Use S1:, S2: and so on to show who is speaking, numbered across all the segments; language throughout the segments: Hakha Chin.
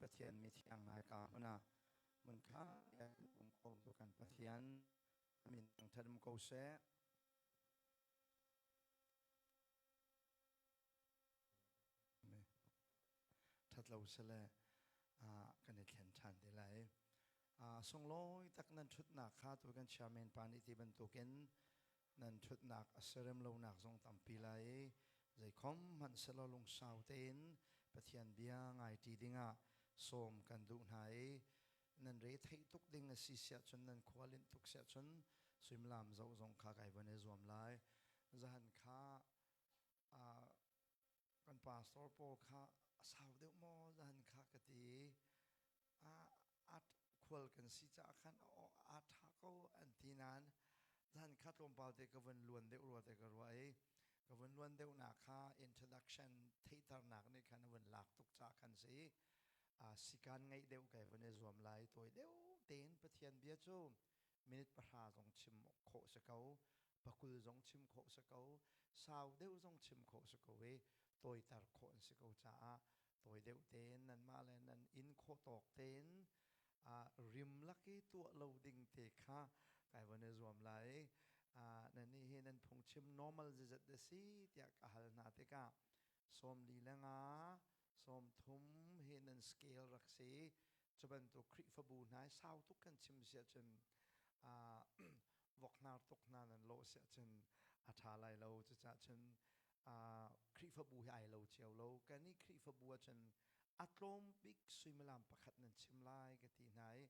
S1: Pathian mithiang ngai ka hmun ah hmunkha um ko tu kan Pathian min thangṭhat um ko seh. Ṭhatlo sile kan i thlen ṭhan te lai. Sunglawi tak nan ṭhutnak kha tu kan chairman pa nih ti bantukin nan ṭhutnak a serem lonak zong tampi lai i zeikhom hmanh selaw lungsau tein Pathian bia ngai ṭi dingah sawm kan duh hna i nan re theih tuk ding a si siah cun nan khua linh tuk siah cun suimilam zoh zong kha kai van i zuam lai. Zahan kha kan pastor pawl kha a sau deuh maw zahan kha ka ti i a khual kan si caah khan a ṭha ko an ti nain zan kha tlawmpal te ka vun luan deuh rua te ka ruah i ka vun luan deuhnak kha introduction theihternak nih khan a vun lak tuk caah khan si sikan ngeih deuh kai vun i zuam lai. Tawi deuh tein Pathian bia cu minute 10 zong chim khawh si ko, 20 zong chim khawh si ko, sau deuh zong chim khawh si ko i tawiter khawh an si ko caah tawi deuh tein nanmah le nan inn khawh tawk tein rim lak i tuah lo ding te kha kai van i zuam lai. Nan nih hi nan phungchim normal zizat da si tiah ka hal hna tikah 45, 30 hi nan scale rak si. Cu bantuk Khrihfabu hna i sau tuk kan chim si ahcun voknar tuk hna nan lawh si ahcun a ṭha lai lo. Cucaah cun Khrihfabu hi ai lo cio lo. Kan i Khrihfabu ahcun a tlawm bik suimilam pakhat nan chim lai ka ti hna i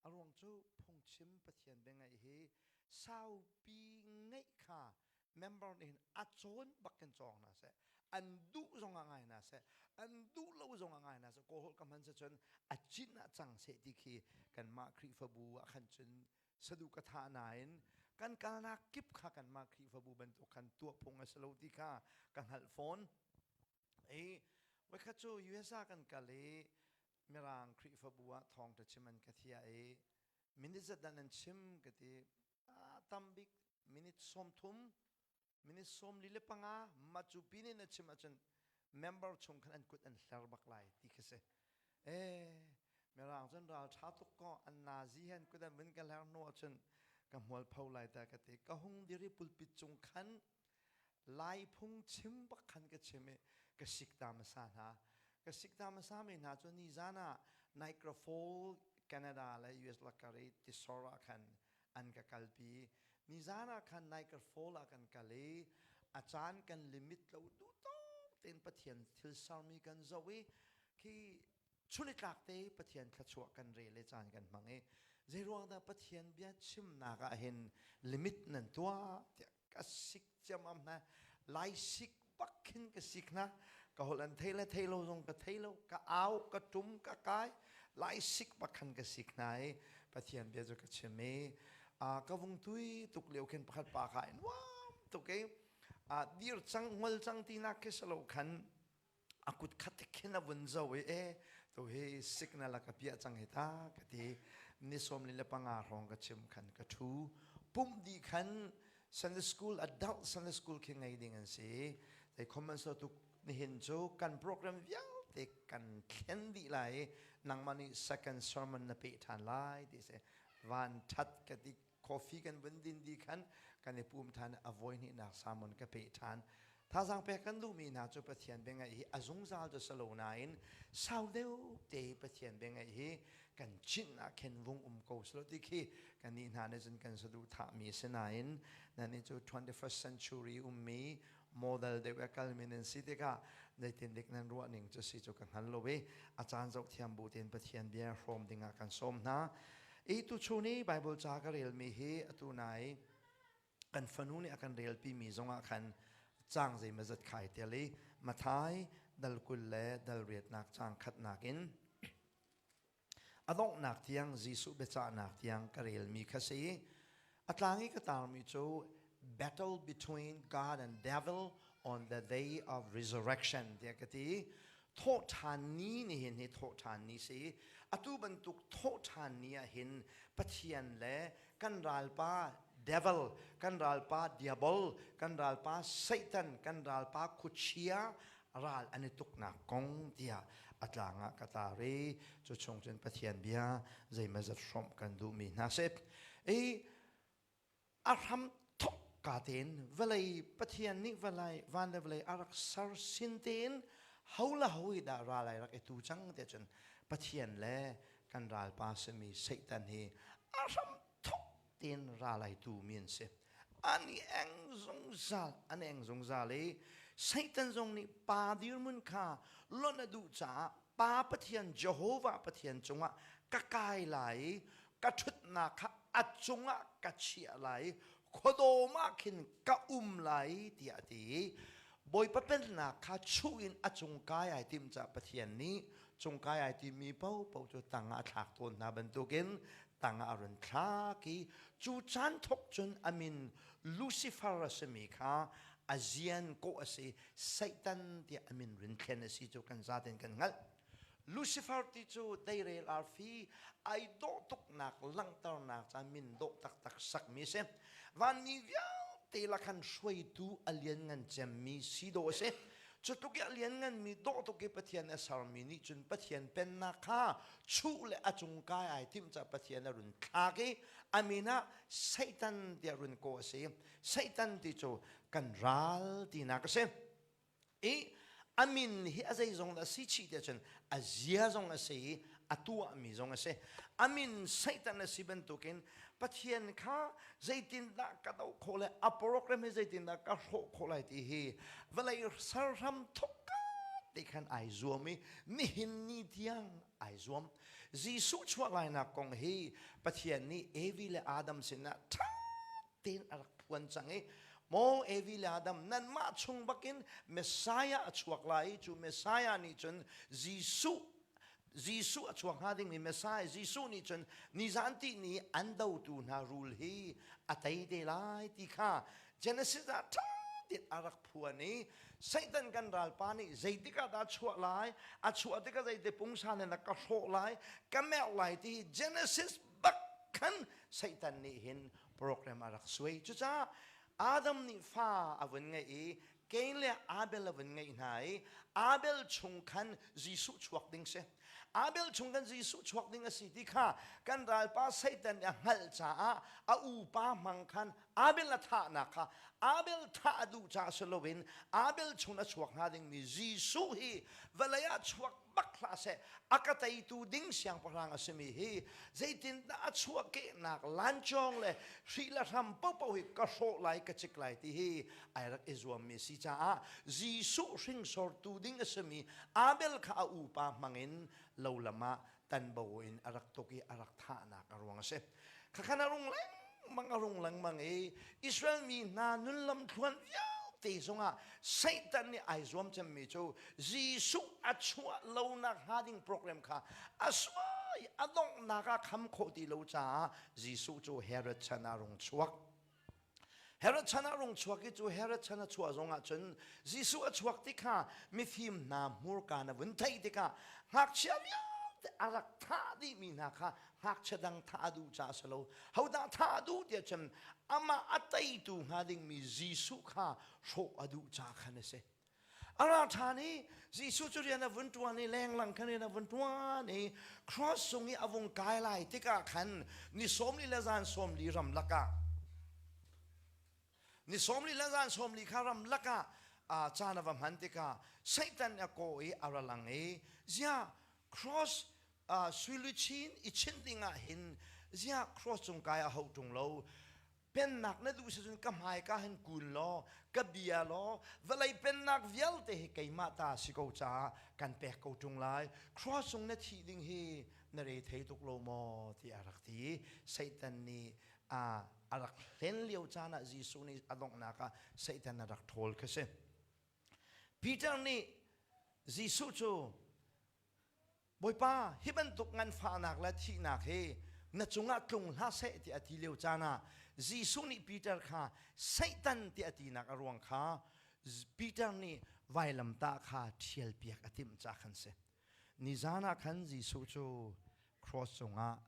S1: a ruang cu phungchim Pathian bia ngaih hi saupi ngaih kha member nih hin a cawn bak kan cawng hna seh, an duh zong ah ngai hna seh, an duh lo zong ah ngai hna seh, kawlholh ka hman cun a cin ah cang seh ti khi kanmah Khrihfabu ah khan cun sadu ka thah nain kan kalnak kip kha kanmah Khrihfabu bantuk khan tuah phung a si lo ti kha ka hngalh fawn. I voikhat cu USA kan kal i Mirang Khrihfabu ah thawngṭha chim an ka thiah i minute zat dah nan chim ka ti. Tam bik minute 30, minute 45, mah cu pin in a chim ahcun member chung khan an kut an hler bak lai ti khi si. Mirang cun ral ṭha tuk ko an nazi hen kut an vun ka hler hnu ahcun ka hmual pho lai ta ka ti. Ka hung diri pulpit cung khan Lai phung chim bak khan ka chim i ka sik ta hmasa hna. Ka sik ta hmasa mi hna cu nizan ah Niagara Falls, Canada le US lakar i tisor ah khan an ka kalpi. Nizan ah khan Niagara Falls ah kan kal i a caan kan limit lo, duh tawk tein Pathian thil sermi kan zoh i khi chunitlak te Pathian thluachuah kan rel i caan kan hmang i zeiruang dah Pathian bia chimnak ah hin limit nan tuah tiah ka sik ciammam hna. Lai sik bak khin ka sik hna. Ka holh an thei le thei lo zong ka thei lo, ka au, ka tum, ka kai, lai sik bak khan ka sik hna i Pathian bia cu ka chim i ka vung tui tuk lio khin pakhat pa kha in nuam tuk i dir cang ngol cang tinak khi salo khan a kut khat khin a vun zo i e tu hi signal a ka piah cang hi ta ka ti. Ni 45 hrawng ka chim khan ka thu pumh dih khan Sunday school, adult Sunday school khi ngei ding an si. Zei comment so tuk nihin cu kan program vialte kan thlen dih lai i nangmah nih second sermon na peh ṭhan lai ti si. Van ṭhat ka ti. Coffee kan vun din di khan kan i pum ṭhan, a voi hnihnak sermon ka peh ṭhan. Thazang pek kan duhmi hna cu Pathian bia ngaih hi a zungzal cu si lo nain sau deuh te Pathian bia ngaih hi kan chin ah khin vung um ko silo ti khi kannih hna nih cun kan saduhthahmi a si nain nannih cu 21st century ummi model deuh a kalmi nan si tikah zeitindik nan ruah ning cu si cu ka hngal lo i a caan zoh thiam bu tein Pathian bia hrawm dingah kan sawm hna. I tuchun i Bible ca ka relmi hi atu nai kan fanu nih a kan relpimi zongah khan caang zeimawzat khai tel i Mathai dal 20 le dal riatnak caang khatnak in a donghnak tiang Jesuh biacahnak tiang ka relmi kha si. A tlang i ka tarmi cu "Battle between God and Devil on the day of resurrection" tiah ka ti. Thawhṭhan ni nihin hi thawhṭhan ni si. Atu bantuk thawhṭhan ni ah hin Pathian le kan ralpa devil, kan ralpa diabol, kan ralpa Satan, kan ralpa khuachia ral an i tuknak kong tiah. A tlang ah ka tar i cu chung cun Pathian bia zeimazat hrawmh kan duhmi hna si. I a hram thok ka tein vawlei Pathian nih vawlei van le vawlei a rak ser sin tein ho le ho hi dah ral ai rak i tu cang ti cun Pathian le kan ralpa simi Satan hi a hram thok tein ral ai tu mi an si. An i eng zungzal, an eng zungzal i Satan zong nih pa dirhmun kha lonh a duh caah Pa Pathian Jehovah Pathian cungah ka kai lai i ka ṭhutnak kha a cungah ka chiah lai i khuadawm ah khin ka um lai tiah a ti i Bawipa pennak kha chuh in a cung kai ai tim caah Pathian nih cung kai ai timi paohpaoh cu tang ah a thlak tawn hna bantukin tang ah a run thlak i cu caan thawk cun a min Lucifer a simi kha a zian kawh a si Satan tiah a min rin thlen a si cu kan zaten kan hngalh. Lucifer ti cu deirel arfi ai dawh tuknak langhternak ca min dawh taktak sakmi a si. Vanmi vialte lakhan hruaitu a lianngan cemmi si dawh a si. Cu tluk i a liannganmi dawh tuk i Pathian a sermi nih cun Pathian pennak kha chuh le a cung kai ai timh caah Pathian a run thlak i a min ah Satan tiah run kawh a si. Satan ti cu kan ral tinak a si. I a min hi a zeizong a si chih tiah cun a zia zong a si i a tuahmi zong a si. A min Satan a si bantukin Pathian kha zeitindah ka doh khawh le a program hi zeitindah ka hrawh khawh lai ti hi vawlei serhram thok te khan ai zuam i nihin ni tiang ai zuam. Jesuh chuah lainak kong hi Pathian nih Evi le Adam sinah ṭha tein a rak phuan cang i maw Evi le Adam nanmah chung bakin Messiah a chuak lai i cu Messiah nih cun Jesuh Jesuh a chuak hnga dingmi Messiah Jesuh nih cun nizan ti ni an dotu hna rul hi a tei te lai ti kha Genesis ah ṭha tein a rak phuan i Satan kan ralpa nih zeitik ah dah chuah lai a chuah tikah zeiti pungsan in a ka hrawh lai ka merh lai ti hi Genesis bak khan Satan nih hin program a rak suai. Cucaah Adam nih fa a vun ngeih i Cain le Abel a vun ngeih hna i Abel chung khan Jesuh chuak ding si. Abel chung khan Jesuh chuak ding a si ti kha kan ralpa Satan nih a hngalh caah a upa hmang khan Abel a thahnak kha Abel thah a duh caah si loin Abel chung a chuak hnga dingmi Jesuh hi vawlei ah chuak bak hlah seh a ka teitu ding siangpahrang a simi hi zeitindah a chuahkehnak lancawng le hri le hram popo hi ka hrawh lai ka cik lai ti hi ai rak i zuammi si caah Jesuh hringsortu ding a simi Abel kha a upa hmangin lo lam ah tanbo in a rak tuk i a rak thahnak a ruang a si. Khakhan a rung lengmang a rung lengmang i Israel mi hna nunlam thluan vialte zongah Satan nih ai zuam cemmi cu Jesuh a chuah lonak hnga ding program kha a suai a donghnak ah kham khawh ti lo caah Jesuh cu Herod chan ah rung chuak. Herod chan ah rung chuak i cu Herod chan a chuah zongah cun Jesuh a chuak ti kha mifim hna hmurka na vun theih tikah ngakchia vialte a rak thah dihmi hna kha ngakchia dang thah a duh caah a si lo. Hodah thah a duh tiah cun amah a teitu hnga dingmi Jesuh kha hrawh a duh caah khan a si. A ra ṭhan i Jesuh cu rian a vun ṭuan i lenglang khan rian a vun ṭuan i cross cung i a vung kai lai tikah khan ni 40 le zan 40 ramlak ah ni 40 le zan 40 kha ramlak ah caan a va hman tikah Satan a kaw i a ra lang i ziah cross suiluchin i chinh dingah hin ziah cross cung kai a hauh ṭung lo Pennak na duh si cun ka hmaika hin kun law ka bia law vawlei pennak vialte hi keimah ta si ko caah kan pek ko ṭung lai. Cross cung na thih ding hi na re thei tuk lo maw tiah a rak ti. Satan nih a a rak hlen lio caan ah Jesuh nih a donghnak ah Satan a rak ṭhawl kha si. Peter nih Jesuh cu Bawipa, hi bantuk nganfahnak le thihnak hi na cungah tlung hlah seh tiah a ti lio caan ah Jesuh nih Peter kha Satan tiah a tinak a ruang kha Peter nih vailamtah kha ṭhialpiak a timh caah khan si. Nizan ah khan Jesuh cu cross cungah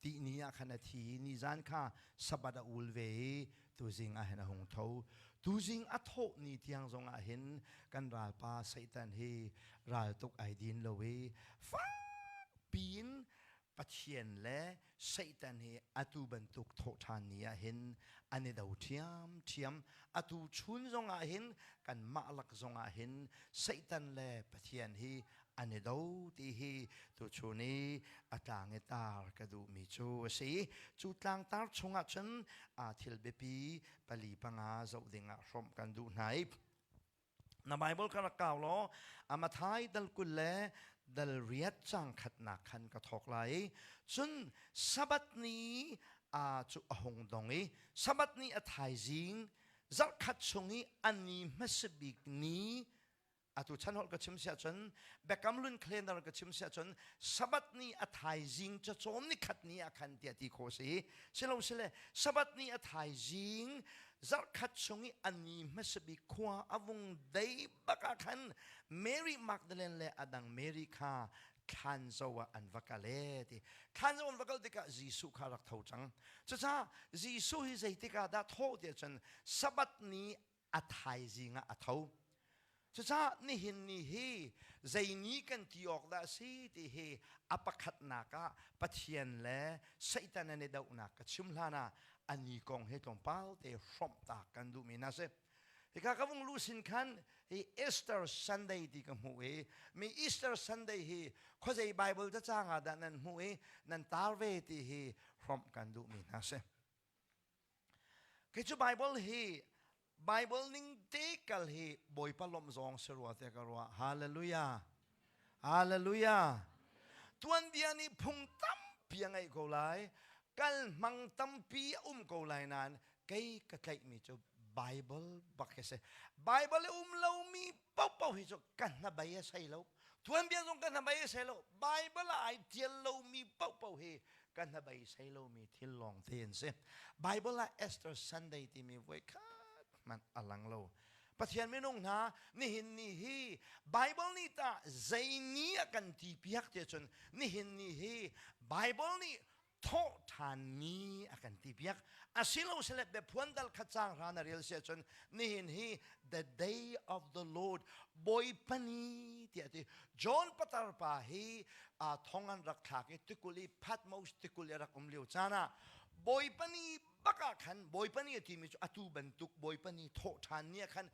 S1: tihni ah khan a thi i nizan kha Sabbath a ul ve i Tuzing ah hin a hung tho. Tuzing a thawh ni tiang zong ah hin kan ralpa Satan hi raltuk ai din lo i fak piin Pathian le Satan hi atu bantuk thawh ṭhan ni ah hin an i do ṭhiamṭhiam. Atu chun zong ah hin kanmah lak zong ah hin Satan le Pathian hi an i do ti hi tuchun i a tlang i tar ka duhmi cu a si. Cu tlangtar chungah cun aa thil biapi pali panga zoh dingah hrawmh kan duh hna i na Bible ka rak kau law a Mathai dal 20 le dal riat cang khatnak khan ka thawk lai i cun Sabbath ni a cu a hung dong i Sabbath ni a thaizing zarhkhat chung i a ni hmasa bik ni atu chan holh ka chim si ahcun Biakam Hlun calendar ka chim si ahcun Sabbath ni a thaizing cacawm ni khat ni ah khan tiah ti khawh si silo sile Sabbath ni a thaizing zarhkhat chung i a ni hmasa bik khua a vung dei bak ah khan Mary Magdalene le adang Mary kha thlan zo ah an va kal e ti thlan zo an va kal tikah Jesuh kha rak tho cang cucaah Jesuh hi zeitik ah dah thawh tiah cun Sabbath ni a thaizing ah a tho. Cucaah nihin ni hi zei ni kan ti awk dah a si ti hi a pakhatnak ah Pathian le Satan an i dohnak ka chim hlan ah a ni kong he tlawmpal te hrawmh ta kan duhmi hna si. Hika ka vung lu sin khan hi Easter Sunday ti ka hmuh i mi Easter Sunday hi khuazei Bible cacang ah dah nan hmuh i nan tar ve ti hi hrawmh kan duhmi hna si. Kei cu Bible hi Bible ning te kal hi Bawipa lawmh zong si rua te ka ruah. Hallelujah. Hallelujah. Tuanbia nih phung tampi a ngeih ko lai. Kal hmang tampi a um ko lai nain kei ka tlaihmi cu Bible bak hi si. Bible i um lomi paohpaoh hi cu ka hnabei a sei lo. Tuanbia zong ka hnabei a sei lo. Bible ah ai tial lomi paohpaoh hi ka hnabei sei lomi thil lawng te an si. Bible ah Esther Sunday timi voikhat hmanh a lang lo. Pathian minung hna nihin ni hi Bible nih tah zei ni a kan ti piak ti cun nihin ni hi Bible nih thawh ṭhan ni a kan ti piak. Asilo sile biaphuan dal khat cang hra na rel si ahcun nihin hi the day of the Lord Bawipa ni tiah ti John Patar pa hi a thong an rak thlak i tikul i Patmos tikul i rak um lio caan ah Bawipa ni bak ah khan Bawipa ni a timi cu atu bantuk Bawipa ni thawh ṭhan ni ah khan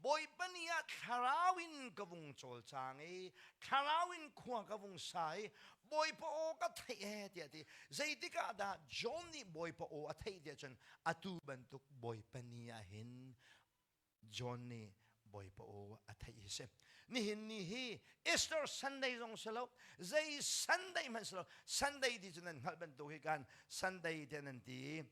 S1: Bawipa ni ah thlarau in ka vung cawlcang i thlarau in khua ka vung sa i Bawipa aw ka theih ee tiah ti zeitik ah dah John nih Bawipa aw a theih tiah cun atu bantuk Bawipa ni ah hin John nih Bawipa aw a theih hi si. Nihin ni hi Easter Sunday zong si lo, zei Sunday hmanh si lo. Sunday ti cu nan hngalh bantuk hi kan Sunday tiah nan ti.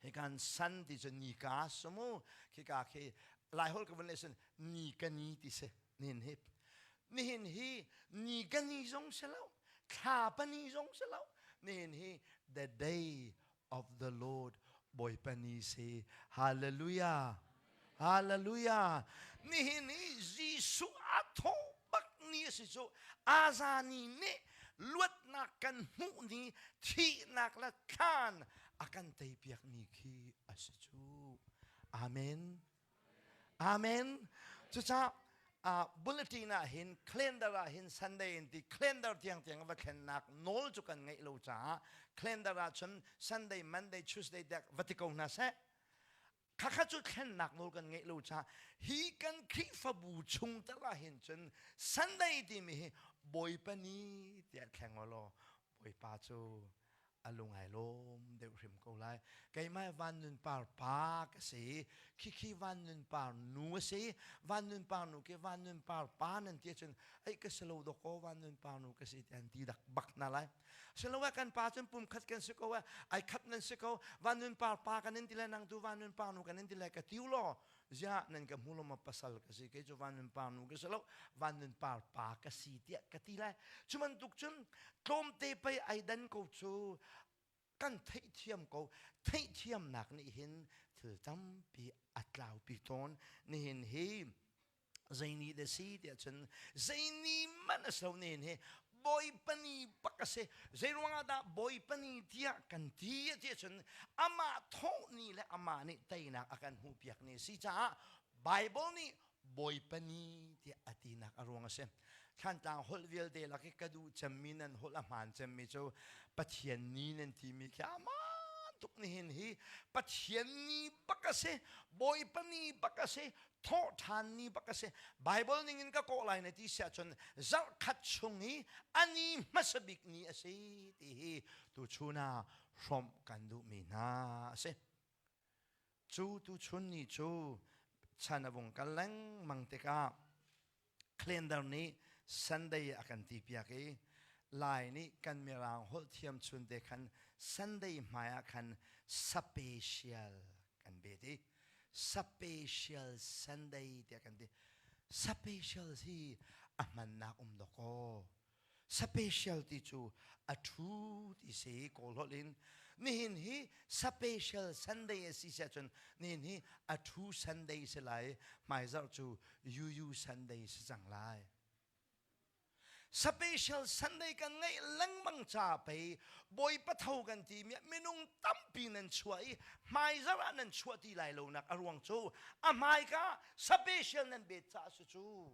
S1: Hi kan sun ti cu nika si mu. Khika khi Laiholh ka vun leh sin ni ka ni ti si. Nihin hi. Nihin hi ni ka ni zong si lo, thla pa ni zong si lo. Nihin hi the day of the Lord Bawipa ni si. Hallelujah. Hallelujah. Nihin hi Jesuh a thawh bak ni a si cu Azani nih luatnak kan hmuh ni thihnak le thlan a kan teipiak ni khi a si cu. Amen. Amen. Cucaah uh, bulletin ah hin calendar ah hin Sunday in ti calendar tiang tiang va thlennak nawl cu kan ngeih lo caah calendar ah cun Sunday, Monday, Tuesday dek va ti ko hna seh. Khakha cu thlennak nawl kan ngeih lo caah hi kan Khrihfabu chung tal ah hin cun Sunday timi hi Bawipa ni tiah thleng law Bawipa cu a lung ai lawm deuh hrim ko lai. Keimah Van Nun Par pa ka si. Khikhi Van Nun Par nu a si. Van Nun Par nu ke Van Nun Par pa nan ti ahcun ei ka si lo dawk aw Van Nun Par nu ka si ti an ti dak bak na lai. Silo kan pa cun pum khat kan si ko ai khat nan si ko Van Nun Par pa kan in ti lai nang tu Van Nun Par nu kan in ti lai ka tiu law ziah nan ka hmu lo ma pasal ka si kei cu van nun par nu ka si lo van nun par pa ka si tiah ka ti lai cu bantuk cun tlawmte pei ai dan ko cu kan theihthiam ko theihthiamnak nih hin thil tampi a tlaupi tawn nihin hi zei ni da si tiah cun zei ni man a so nihin hi. Bawipa ni bak a si. Zeiruang ah dah Bawipa ni tiah kan ti ti ahcun amah thawh ni le amah nih teinak a kan hmuhpiak ni a si caah Bible nih Bawipa ni tiah a tinak a ruang a si. Thlantlang holh vialte lak i ka duh cemmi nan holh a hmaan cemmi cu Pathian ni nan timi khi amaan tuk nihin hi Pathian ni bak a si. Bawipa ni bak a si. Thawhṭhan ni bak a si. Bible ning in ka kawh lai na ti si ahcun zarhkhat chung i a ni hmasa bik ni a si ti hi tuchun ah hrawmh kan duhmi hna a si. Cu tuchun ni cu chan a vung kal lengmang tikah calendar nih Sunday a kan ti piak i Lai nih kan Mirang holh thiam chun te khan Sunday hmai ah khan special kan bet i special Sunday tiah kan ti. Special hi a hmannak um dawkaw. Special ti cu a ṭhu ti si Kawl holh in. Nihin hi special Sunday a si si ahcun nihin hi a ṭhu Sunday si lai, hmaizarh cu UU Sunday si cang lai. Special Sunday kan ngeih lengmang ca pei Bawipa tho kan ti mi minung tampi nan chuah i hmaizarh ah nan chuah ti lai lo nak a ruang cu a hmaika special nan bet ca si cu.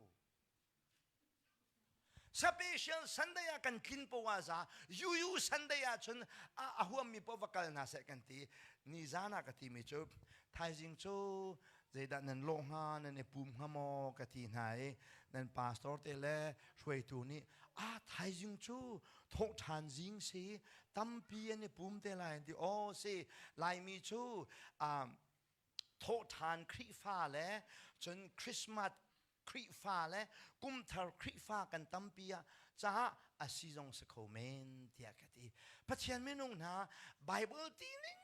S1: Special Sunday ah kan tlin poah za UU Sunday ah cun a huammi poah va kal hna seh kan ti. Nizan ah ka timi cu thaizing cu zeidah nan lawh hnga nan i pum hnga maw ka ti hna i nan pastor te le hruaitu nih a thaizing cu thawhṭhan zing si tampi an i pum te lai an ti. Aw si Laimi cu thawhṭhan Khrihfa le cun Christmas Khrihfa le kumthar Khrihfa kan tampi ah caah a si zong si kho men tiah ka ti. Pathian minung hna Bible ti ning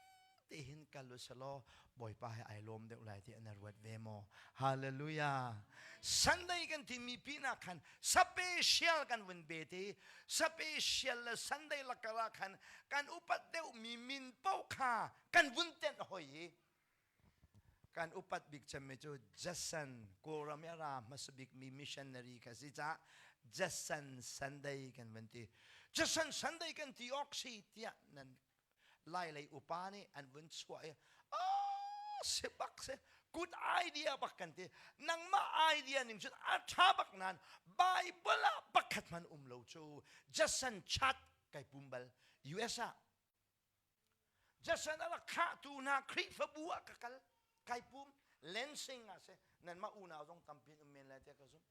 S1: te hin kal u selaw Bawipa he ai lawm deuh lai ti na ruat ve maw? Hallelujah. Sunday kan timi pinah khan special kan vun be ti special le Sunday lakar ah khan kan upat deuh mi min paoh kha kan vun tenh hoi i Kan upat bik cemmi cu Jason Kawlram i a ra hmasa bikmi missionary kha si caah Jason Sunday kan van ti. Jason Sunday kan ti awk si tiah nan Lailei upa nih an vun chuah i ah si bak si good idea bak kan ti. Nangmah idea ning cun a ṭha bak nain Bible ah pakhat hmanh um lo cu Jason chat kai pum bal US ah Jason a rak thlahtu hna Khrihfabu ah ka kal kai pum Lansing ah si nanmah unau zong tampi um men lai tiah ka zumh.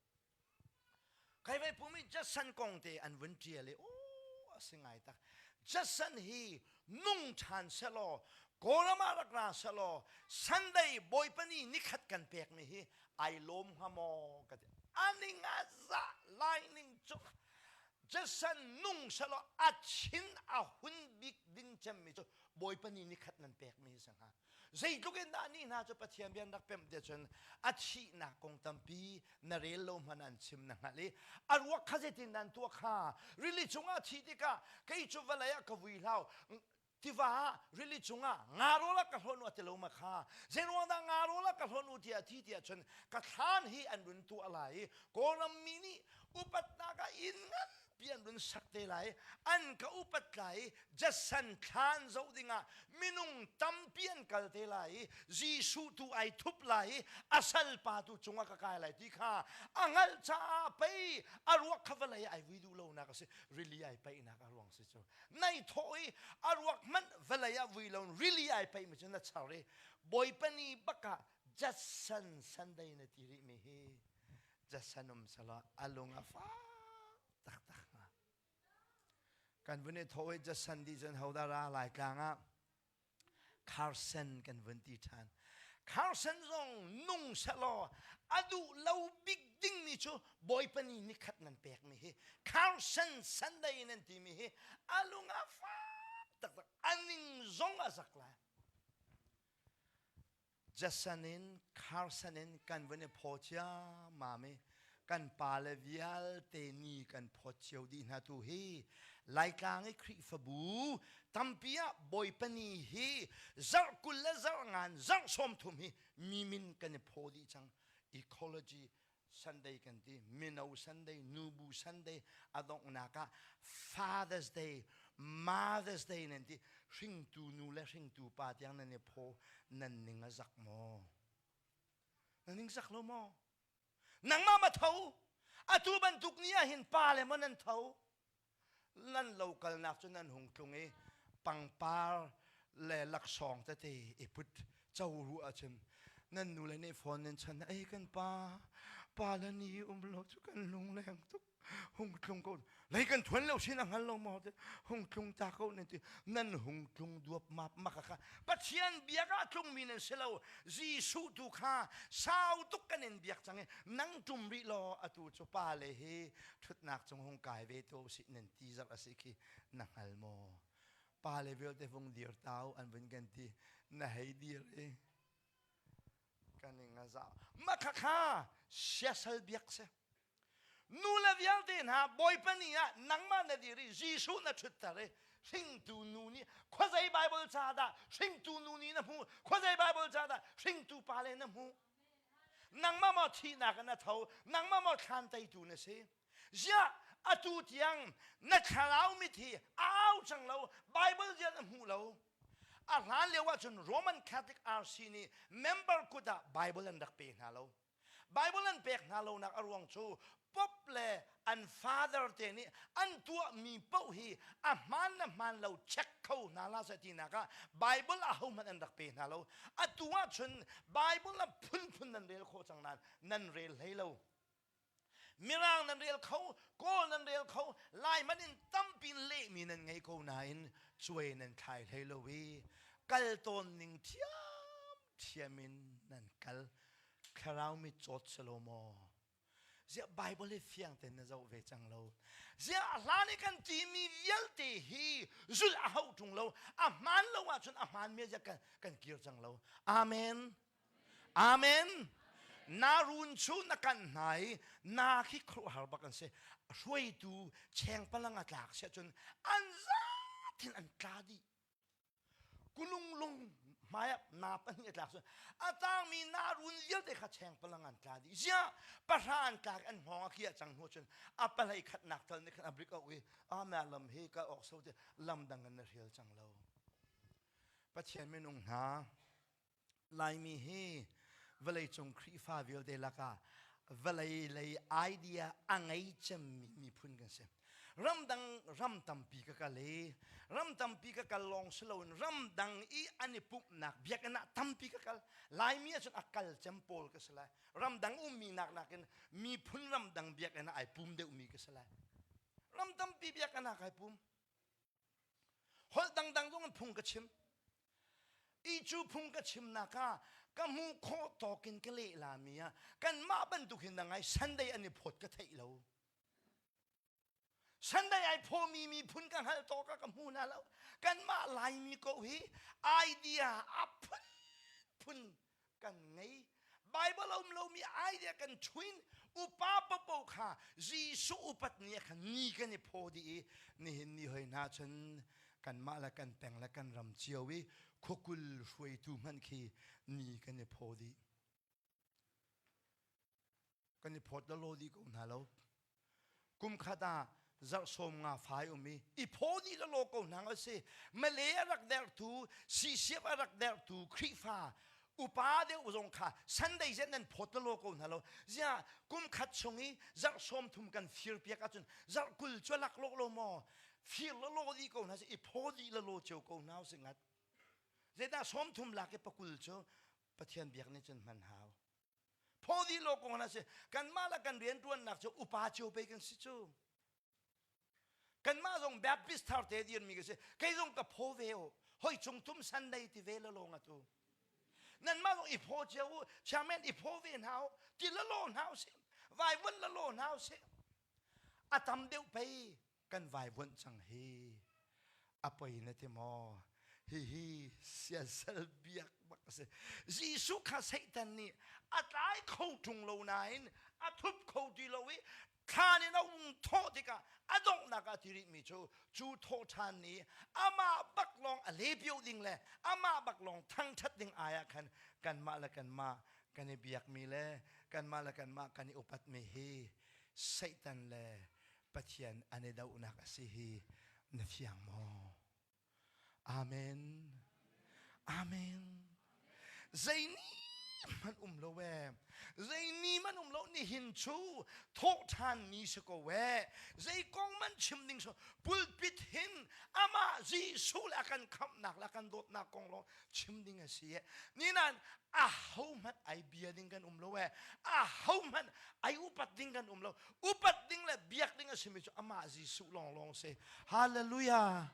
S1: Kai vai pum i Jason kong te an vun ṭial i aw a si ngai tak. Jason hi nung ṭhan selaw Kawlram ah rak ra selaw Sunday Bawipa ni nikhat kan pekmi hi ai lawm hnga maw ka ti. Aning a zah lai ning cu Jason nung selaw a chin a hun bik ding cemmi cu Bawipa ni nikhat nan pekmi hi si hnga. Zeitluk in dah ni hna cu Pathian bia an rak pemh tiah cun a thihnak kong tampi na rel lo hmanh an chim na hngalh i a ruak kha zeitin nan tuah kha rili cungah thih tikah kei cu vawlei ah ka vui hlau tiva ah rili cungah nga rawl ah ka hlawn u a ti lo ma kha zeiruang dah nga rawl ah ka hlawn u tiah thi tiah cun ka thlan hi an run tuah lai i Kawlram mi nih upatnak ah inn nganpi an run sak te lai an ka upat lai i Jason thlan zoh dingah minung tampi an kal te lai i Jesuh tu ai thup lai i a salpa tu cungah ka kai lai ti kha a hngalh caah pei a ruak kha vawlei ai vui duh lonak a si rili ai paihnak a ruang si cu nai thawh i a ruak hmanh vawlei ah vui lo rili ai paih mi cu na char i Bawipa ni bak ah Judson Sunday na ti rih mi hi Judson um sala a lung a fak taktak hnga kan vun i thawh i Judson di cun hodah ra lai tlang ah Carson kan vun ti ṭhan. Carson zong nung sehlaw a duh lo bik dingmi cu Bawipa ni nikhat nan pekmi hi Carson Sunday nan timi hi a lung a fak taktak a ning zong a zak lai. Jason in Carson in kan vun i phaw ciammam i kan pale vialte ni kan phawt cio dih hna tu hi Laitlang i Khrihfabu tampi ah Bawipa ni hi zarh 20 le zarh ngan zarh 30 hi mi min kan i phaw dih cang ecology. Sunday kan ti, mino Sunday, nubu Sunday, a donghnak ah Father's Day, Mother's Day nan ti. Hringtu nu le hringtu pa tiang nan i phaw, nan ning a zak maw? Na ning zak lo maw? Nangmah ma tho? Atu bantuk ni ah hin pa le maw nan tho? Nan lo kalnak cu nan hung tlung i pangpar le laksawng tete i put co ruah ahcun nan nu le nih phone nan chan ei kan pa pa le ni um lo cu kan lungleng tuk hung tlung ko lei kan thuan lo sin a hngal lo maw te hung tlung ta ko nan ti nan hung tlung duap map maka kha Pathian biak ah tlungmi nan si lo Jesuh tu kha sau tuk kan in biak cang i nang tum rih law atu cu pa le hi ṭhutnak cung hung kai ve to usih nan ti zarh a si khi na hngal maw? Pa le vialte vung dir tau an vun kan ti na hei dir i kan ing a za ma kha kha siasal biak si nu le vialte hna bawipa ni ah nangmah na dir i Jesuh na ṭhutter i hringtu nu nih khuazei Bible ca dah hringtu nu nih na hmuh khuazei Bible ca dah hringtu pa le na hmuh Nangmah maw thihnak in a tho, nangmah maw thlan teitu na si. Ziah atu tiang na thlarau mit hi a au cang lo, Bible ziah na hmuh lo. A hlan lio ahcun Roman Catholic RC nih member kut ah Bible an rak pe hna lo. Bible an pek hna lonak a ruang cu Pope le an father te nih an tuahmi paoh hi a hmaan le hmaan lo check kho hna hlah seh tinak ah Bible ahohmanh an rak pe hna lo. Atu ahcun Bible a phunphun nan rel khawh cang nain nan rel hlei lo. Mirang nan rel kho, Kawl nan rel kho, Lai man in tampi in lehmi nan ngei ko nain cuai nan thlai hlei lo i kal tawn ning thiamthiam in nan kal. Thlarau mit cawt si lo maw? Ziah Bible hi fiang tein na zoh ve cang lo. Ziah a hlan i kan timi vialte hi zulh a hauh ṭung lo. A hmaan lo ahcun a hmaan mi ziah kan, kan kir cang lo. Amen. Amen. Na run chu na kan hna i na khi khuaruahhar bak an si. Hruaitu chengpalang a tlak siah cun an zatin an tla dih. Kulunglung hmaiah na pahnih a tlak cu a tangmi narun vialte kha cheng palang an tla dih ziah pahra an tlak an hngawng a kiah cang hnu cun a pahlei khatnak tal nih khan a brik auh i a lam hi ka awk so ti lam dang in na hrial cang lo Pathian minung hna Laimi hi vawleicung Khrihfa vialte lakah vawlei lei idea a ngei cemmi miphun kan si. Ramdang ram tampi ka kal i ram tampi ka kal lawng si loin ramdang i an i pumhnak biakinn ah tampi ka kal. Laimi ahcun a kal cem pawl ka si lai. Ramdang ummi nak nakin miphun ramdang biakinn ah ai pum deuhmi ka si lai. Ram tampi biakinn ah kai pum. Holh dangdang zong in phung ka chim. I cu phung ka chimnak ah ka hmuh khawh tawk in ka leh lami ah kanmah bantuk hin na ngai Sunday an i phawt ka theih lo. Sunday ai phawmi miphun ka hngalh tawk ah ka hmu hna lo. Kanmah Laimi ko hi idea a phunphun kan ngei. Bible a um lomi idea kan chuin upa papo kha Jesuh upat ni ah khan ni kan i phaw dih i nihin ni hoi hna cun kanmah le kan peng le kan ram cio i khuakul hruaitu hmanh khi ni kan i phaw dih. Kan i phawt lawlaw dih ko hna lo. Kum khat ah zarh sawm nga fai um i i phaw dih lawlaw ko hna a si. Malay a rak derhtu, CCF a rak derhtu Khrihfa upa deuh zong kha Sunday zet nan phawt lawlaw ko hna lo. Ziah kum khat chung i zarh sawm thum kan fir piak ahcun zarh 20 cu a laklawh lo maw? Fir lawlaw dih ko hna si i phaw dih lawlaw cio ko hna usih ngat. Zeidah sawm thum lak i pakul cu Pathian biak nih cun hman hau. Phaw dih lo kong na si. Kanmah le kan rianṭuannak cu upa cio pei kan si cu. Kanmah zong Baptist thar te dirmi ka si. Kei zong ka phaw ve o. Hoi cung tum Sunday ti ve la lawng atu. Nanmah zong i phaw cio u. Chairman i phaw ve hna u. Ti la law hna u sih. Vaivuan la law hna u sih. A tam deuh pei kan vaivuanh cang hi a poi na ti maw hihi siasal biak bak a si Jesuh kha Satan nih a tlai kho ṭung lo nain a thup kho ti lo i thlan in a ung thawh tikah a donghnak ah ti rihmi cu cu thawh ṭhan nih amah bak lawng a lepio ding le amah bak lawng thangṭhat ding ai ah khan kanmah le kanmah Kan i biakmi le kanmah le kanmah kan i upatmi hi Satan le Pathian an i dohnak a si hi na fiang maw? Amen. Amen. Zei ni hmanh um lo ee. Zei ni hmanh um lo nihin cu thawhṭhan ni si ko ee. Zei kong man chim ding so pulpit hin amah Jesuh le a kan khamhnak le a kan dawtnak kong lawng chim ding a si ee. Ni nain a ho hmanh ai bia ding kan um lo ee. A ho hmanh ai upat ding kan um lo. Upat ding le biak ding a simi cu amah Jesuh lawnglawng si. Hallelujah.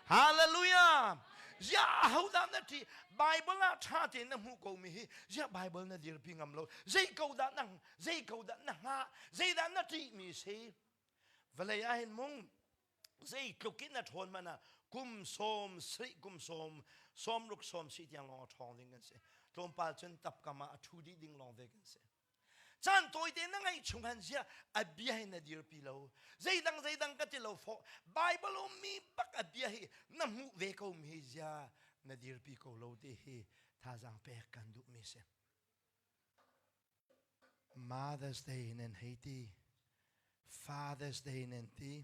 S1: Hallelujah! Ziah ahodah na ṭih? Bible ah ṭha tein na hmuh ko mi hi ziah Bible na dirpi ngam lo? Zei ko dah na zei ko dah na hngah? Zeidah na ṭih mi si? Vawlei ah hin mung zei tluk in na ṭhawn man ah kum sawm sarih kum sawm sawm ruk sawm si tiang lawng a ṭhawng ding kan si. Tlawmpal cun tapkam ah a ṭhu dih ding lawng ve kan si. Caan tawite na ngeih chung han zia a bia hi na dirpi lo. Zeidang zeidang ka ti lo fawh. Bible ummi bak a bia hi na hmuh ve ko mi hi zia na dirpi ko lo ti hi thazaang pek kan duh mi si. Mother's Day nan hei ti. Father's Day nan ti.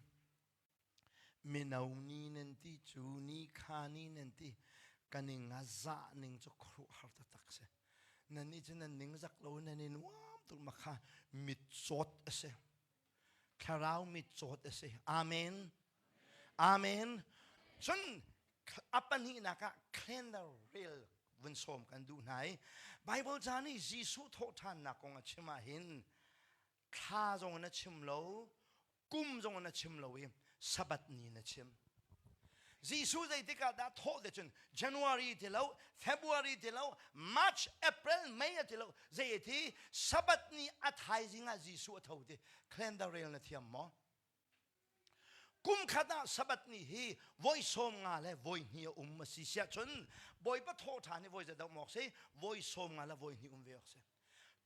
S1: Mino ni nan ti cu ni kha ni nan ti kan i ngazah ning cu khuaruahhar taktak si. Nan nih cu nan ning zak lo nan i nuam tuk ma kha mitcawt a si. Thlarau mitcawt a si. Amen. Amen. Cun a pahnihnak ah calendar rel vun sawm kan duh hna i Bible ca nih Jesuh thawhṭhannak kong a chim ah hin thla zong in a chim lo kum zong na chim lo i Sabbath ni na chim. Jesuh zeitik ah dah thawh te cun January ti lo, February ti lo, March, April, May ti lo, zei ti Sabbath ni a thaizing ah Jesuh a tho ti calendar rel na thiam maw? Kum khat ah Sabbath ni hi voi sawm nga le voi hnih a um a si siah cun Bawipa thawh ṭhan hi voi zedah um awk si? Voi sawm nga le voi hnih um ve awk si.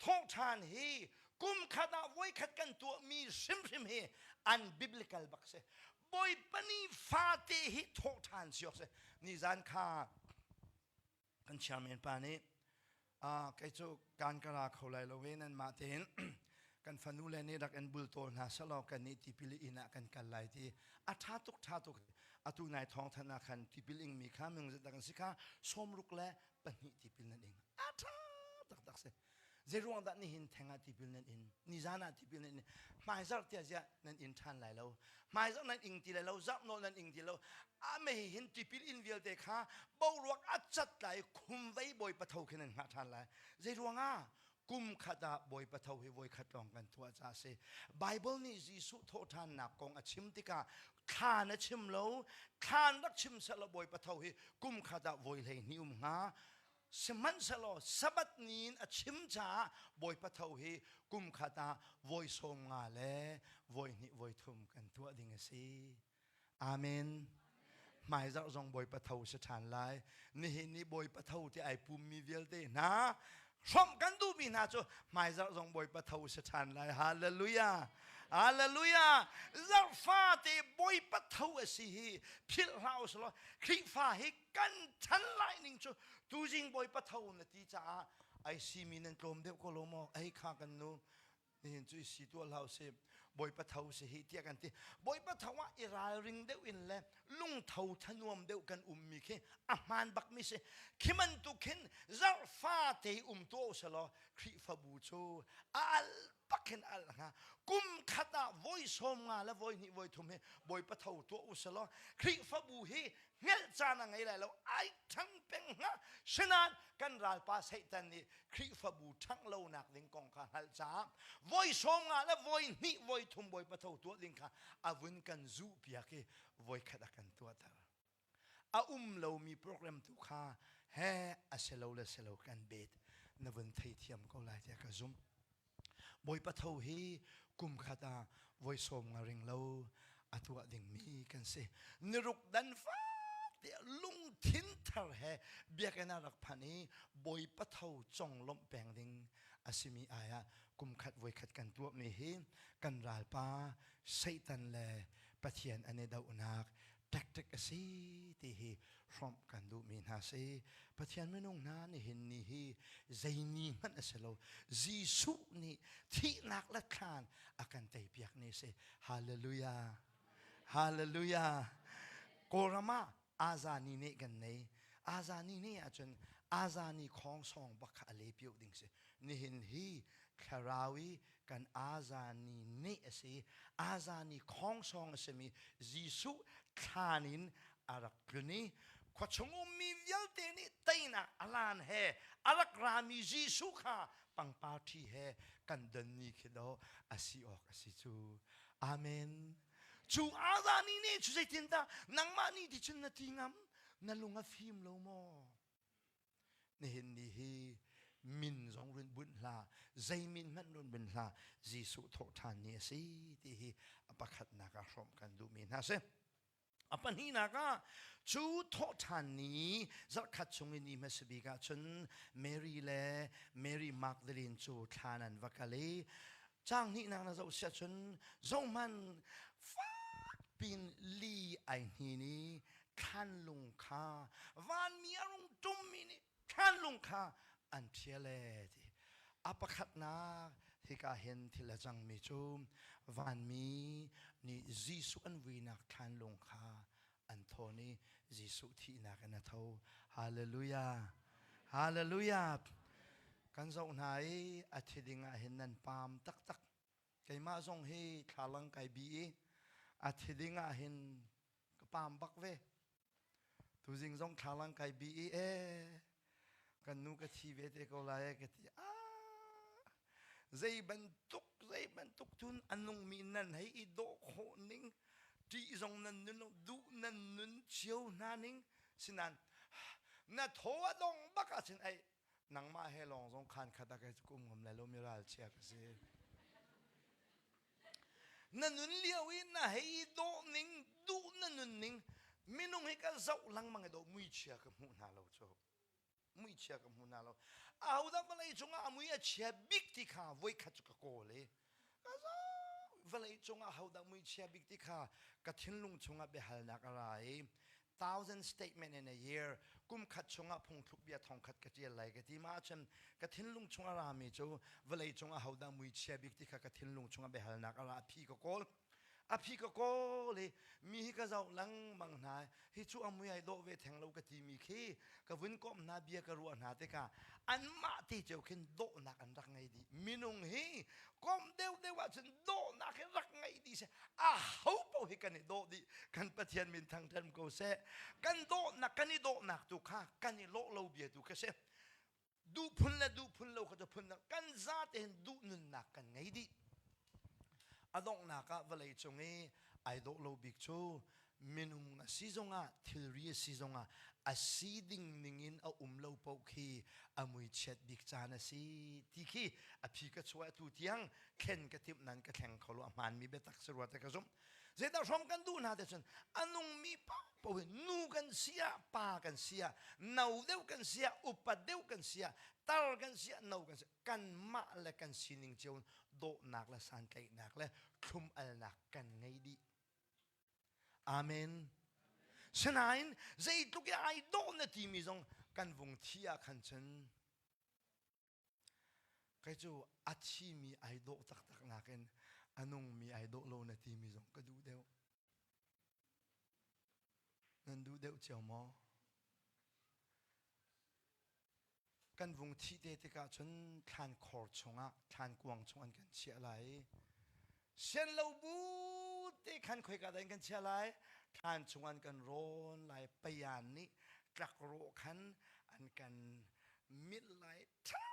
S1: Thawhṭhan hi kum khat ah voikhat kan tuahmi hrimhrim hi an biblical bak si. Bawipa ni fate hi thawhṭhan si awk si. Nizan kha kan chairman pa nih kei cu kan ka ra kho lai lo ve nanmah tein kan fanu le nih rak in bultawl hna selaw kan nih tipil inn ah kan kal lai ti a ṭha tuk ṭha tuk atu nai thawng than ah khan tipil ingmi kha minung zetak an si kha sawmruk le pahnih tipil nan ing a ṭha taktak si zeiruang dah nihin theng ah tipil nan in nizan ah tipil nan in hmaizarh tiah ziah nan in ṭhan lai lo hmaizarh nan ing ti lai lo zarh nawl nan ing ti lo a mei hin tipil in vialte kha boruak a cat lai khumvei bawipa tho khi nan hngah ṭhan lai zeiruangah kum khat ah Bawipa tho hi voikhat lawng kan tuah ca a si. Bible nih Jesuh thawhṭhannak kong a chim tikah thlan a chim lo, thlan rak chim sehlaw Bawipa tho hi kum khat ah voi 12 um hnga. Sihmanhsehlaw Sabbath ni in a chim caah Bawipa tho hi kum khat ah voi 50 le voi hnih voi thum kan tuah ding a si. Amen. Hmaizarh zong Bawipa tho si ṭhan lai. Nihin ni Bawipa tho ti ai pummi vialte hna hrawmh kan duhmi hna cu hmaizarh zong Bawipa tho si ṭhan lai. Hallelujah. Hallelujah. Zarhfa te Bawipa tho a si hi philh hlah usih law Khrihfa hi kan ṭhan lai ning cu tuzing Bawipa tho na ti caah ai simi nan tlawm deuh ko lo maw? Ei kha kan nu nihin cu i si tuah hlah usih Bawipa tho si hi tiah kan ti Bawipa tho ah i ralring deuh in le lungtho thanuam deuh kan ummi khi a hmaan bakmi si khi bantuk khin zarhfa te um tuah usih law Khrihfabu cu a al bak hin al hnga kum khat ah voi 50 le voi hnih voi thum hi Bawipa tho tuah usih law Khrihfabu hi hngelh caan a ngei lai lo ai ṭhang peng hnga sinain kan ralpa Satan nih Khrihfabu ṭhangh lonak ding kong kha hngalh caah voi 50 le voi hnih voi thum Bawipa tho tuah ding kha a vun kan zuh piak i voi khat a kan tuahter a um lomi program tu kha he a si lo le si lo kan bet na vun theithiam ko lai tiah ka zumh Bawipa tho hi kum khat ah voi sawm nga ring lo a tuah dingmi kan si. Niruk dan fak tiah lungthin thar he biakinn ah rak phan i Bawipa tho conglawmh peng ding a simi ai ah kum khat voi khat kan tuahmi hi kan ralpa Satan le Pathian an i dohnak tactic. strict a si ti hi hrawmh kan duhmi hna si. Pathian minung hna nihin ni hi zei ni hmanh a si lo. Jesuh nih thihnak le thlan a kan teipiak ni si. Hallelujah. Hallelujah. Kawlram ah Azani nih kan nei. Azani nih ahcun Azani khawng sawng bak kha a le pioh ding si. Nihin hi thlarau i kan Azani nih a si. Azani khawng sawng a simi Jesuh thlan in a rak tlun i khuachung ummi vialte nih teinak alan he a rak rami Jesuh kha pangpar ṭhi he kan don ni khi dawh a si awk a si cu. Amen. Cu Azani nih cu zeitindah nangmah nih ti cun na ti ngam? Na lung a fim lo maw? Nihin ni hi min zong run bunh hlah, zei min hmanh run bunh hlah, Jesuh thawhṭhan ni a si ti hi a pakhatnak ah hrawmh kan duhmi hna si. A pahnihnak ah cu thawhṭhan ni zarhkhat chung i ni hmasa bik ah cun Mary le Mary Magdalene cu thlan an va kal i caang hnihnak na zoh siah cun zohhmanh fak pin li ai hnin i thlanlung kha vanmi a rung ṭummi nih thlanlung kha an ṭhial ee ti. A pakhatnak hika hin thil a cangmi cu vanmi nih Jesuh an vuinak thlanlung kha an thawn i Jesuh thihnak in a tho. Hallelujah! Hallelujah! Kan zoh hna i a thi ding ah hin nan paam taktak. Keimah zong hi thlalang kai bi i a thi ding ah hin ka paam bak ve. Tuzing zong thlalang kai bi i ee kan nu ka thi ve te ko lai ka ti. Ah zei bantuk zei bantuk cun a nungmi nan hei i dawh khawh ning ṭih zong nan nun lo duh nan nun cio hna ning sinan na thaw a dong bak ahcun ei nangmah he lawng zong khan khat ah kai kum ngam lai lo mi ralchia ka si. Na nun lio i na hei dawh ning, duh na nun ning, minung hi ka zoh lengmang i dawh muichia ka hmuh hna lo cu. Muichia ka hmu hna lo. Ahodah vawlei cungah a mui a chia bik ti kha voikhat cu ka kawl i ka zoh vawlei cungah ahodah muichia bik ti kha ka thinlung chungah biahalnak a ra i thousand statement in a year kum khat chungah phungthluk bia thongkhat ka tial lai ka ti ma ahcun ka thinlung chung a rami cu vawlei cung ahodah muichia bik ti kha ka thinlung chungah biahalnak a ra a phi ka kawl a phi ka kawl i mi hi ka zoh lengmang hna hi cu a mui ai dawh ve theng lo ka timi khi ka vun komh hna bia ka ruah hna tikah anmah te cio khin dawhnak an rak ngei dih minung hi komh deuhdeuh ahcun dawhnak hi rak ngei dih seh a ho paoh hi kan i dawh dih kan Pathian min thangṭhat ko seh kan dawhnak kan i dawhnak tu kha kan i lawh lo bia tu kha si duh phun le duh phun lo kha cu phun kan za tein duh nunnak kan ngei dih a donghnak ah vawlei cung i ai dawh lo bik cu minung a si zongah thilri a si zongah a si ding ningin a um lo paoh khi a mui chiat bik caan a si ti khi a phi ka chuah tu tiang thlen ka timh nan ka thleng kho lo a hmaanmi biatak si rua te ka zumh zeidah hrom kan duh hna te cun a nungmi paoh hi nu kan si ah pa kan si ah no deuh kan si ah upa deuh kan si ah tar kan si ah no kan si kanmah le kan sining cio dawhnak le santlaihnak le thlum alnak kan ngei dih Amen. Sinain zeitluk i ai dawh na timi zong kan vung thi ah khan cun kei cu a thimi ai dawh taktak nakin a nungmi ai dawh lo na timi zong ka duh deuh. Nan duh deuh cio maw? Kan vung thih te tikah cun thlankhor chungah thlankuang chung an kan chiah lai i sian lo bu te khan khoika dah in kan chiah lai thlan chung an kan rawn lai payan nih tlakrawh khan an kan milh lai ṭha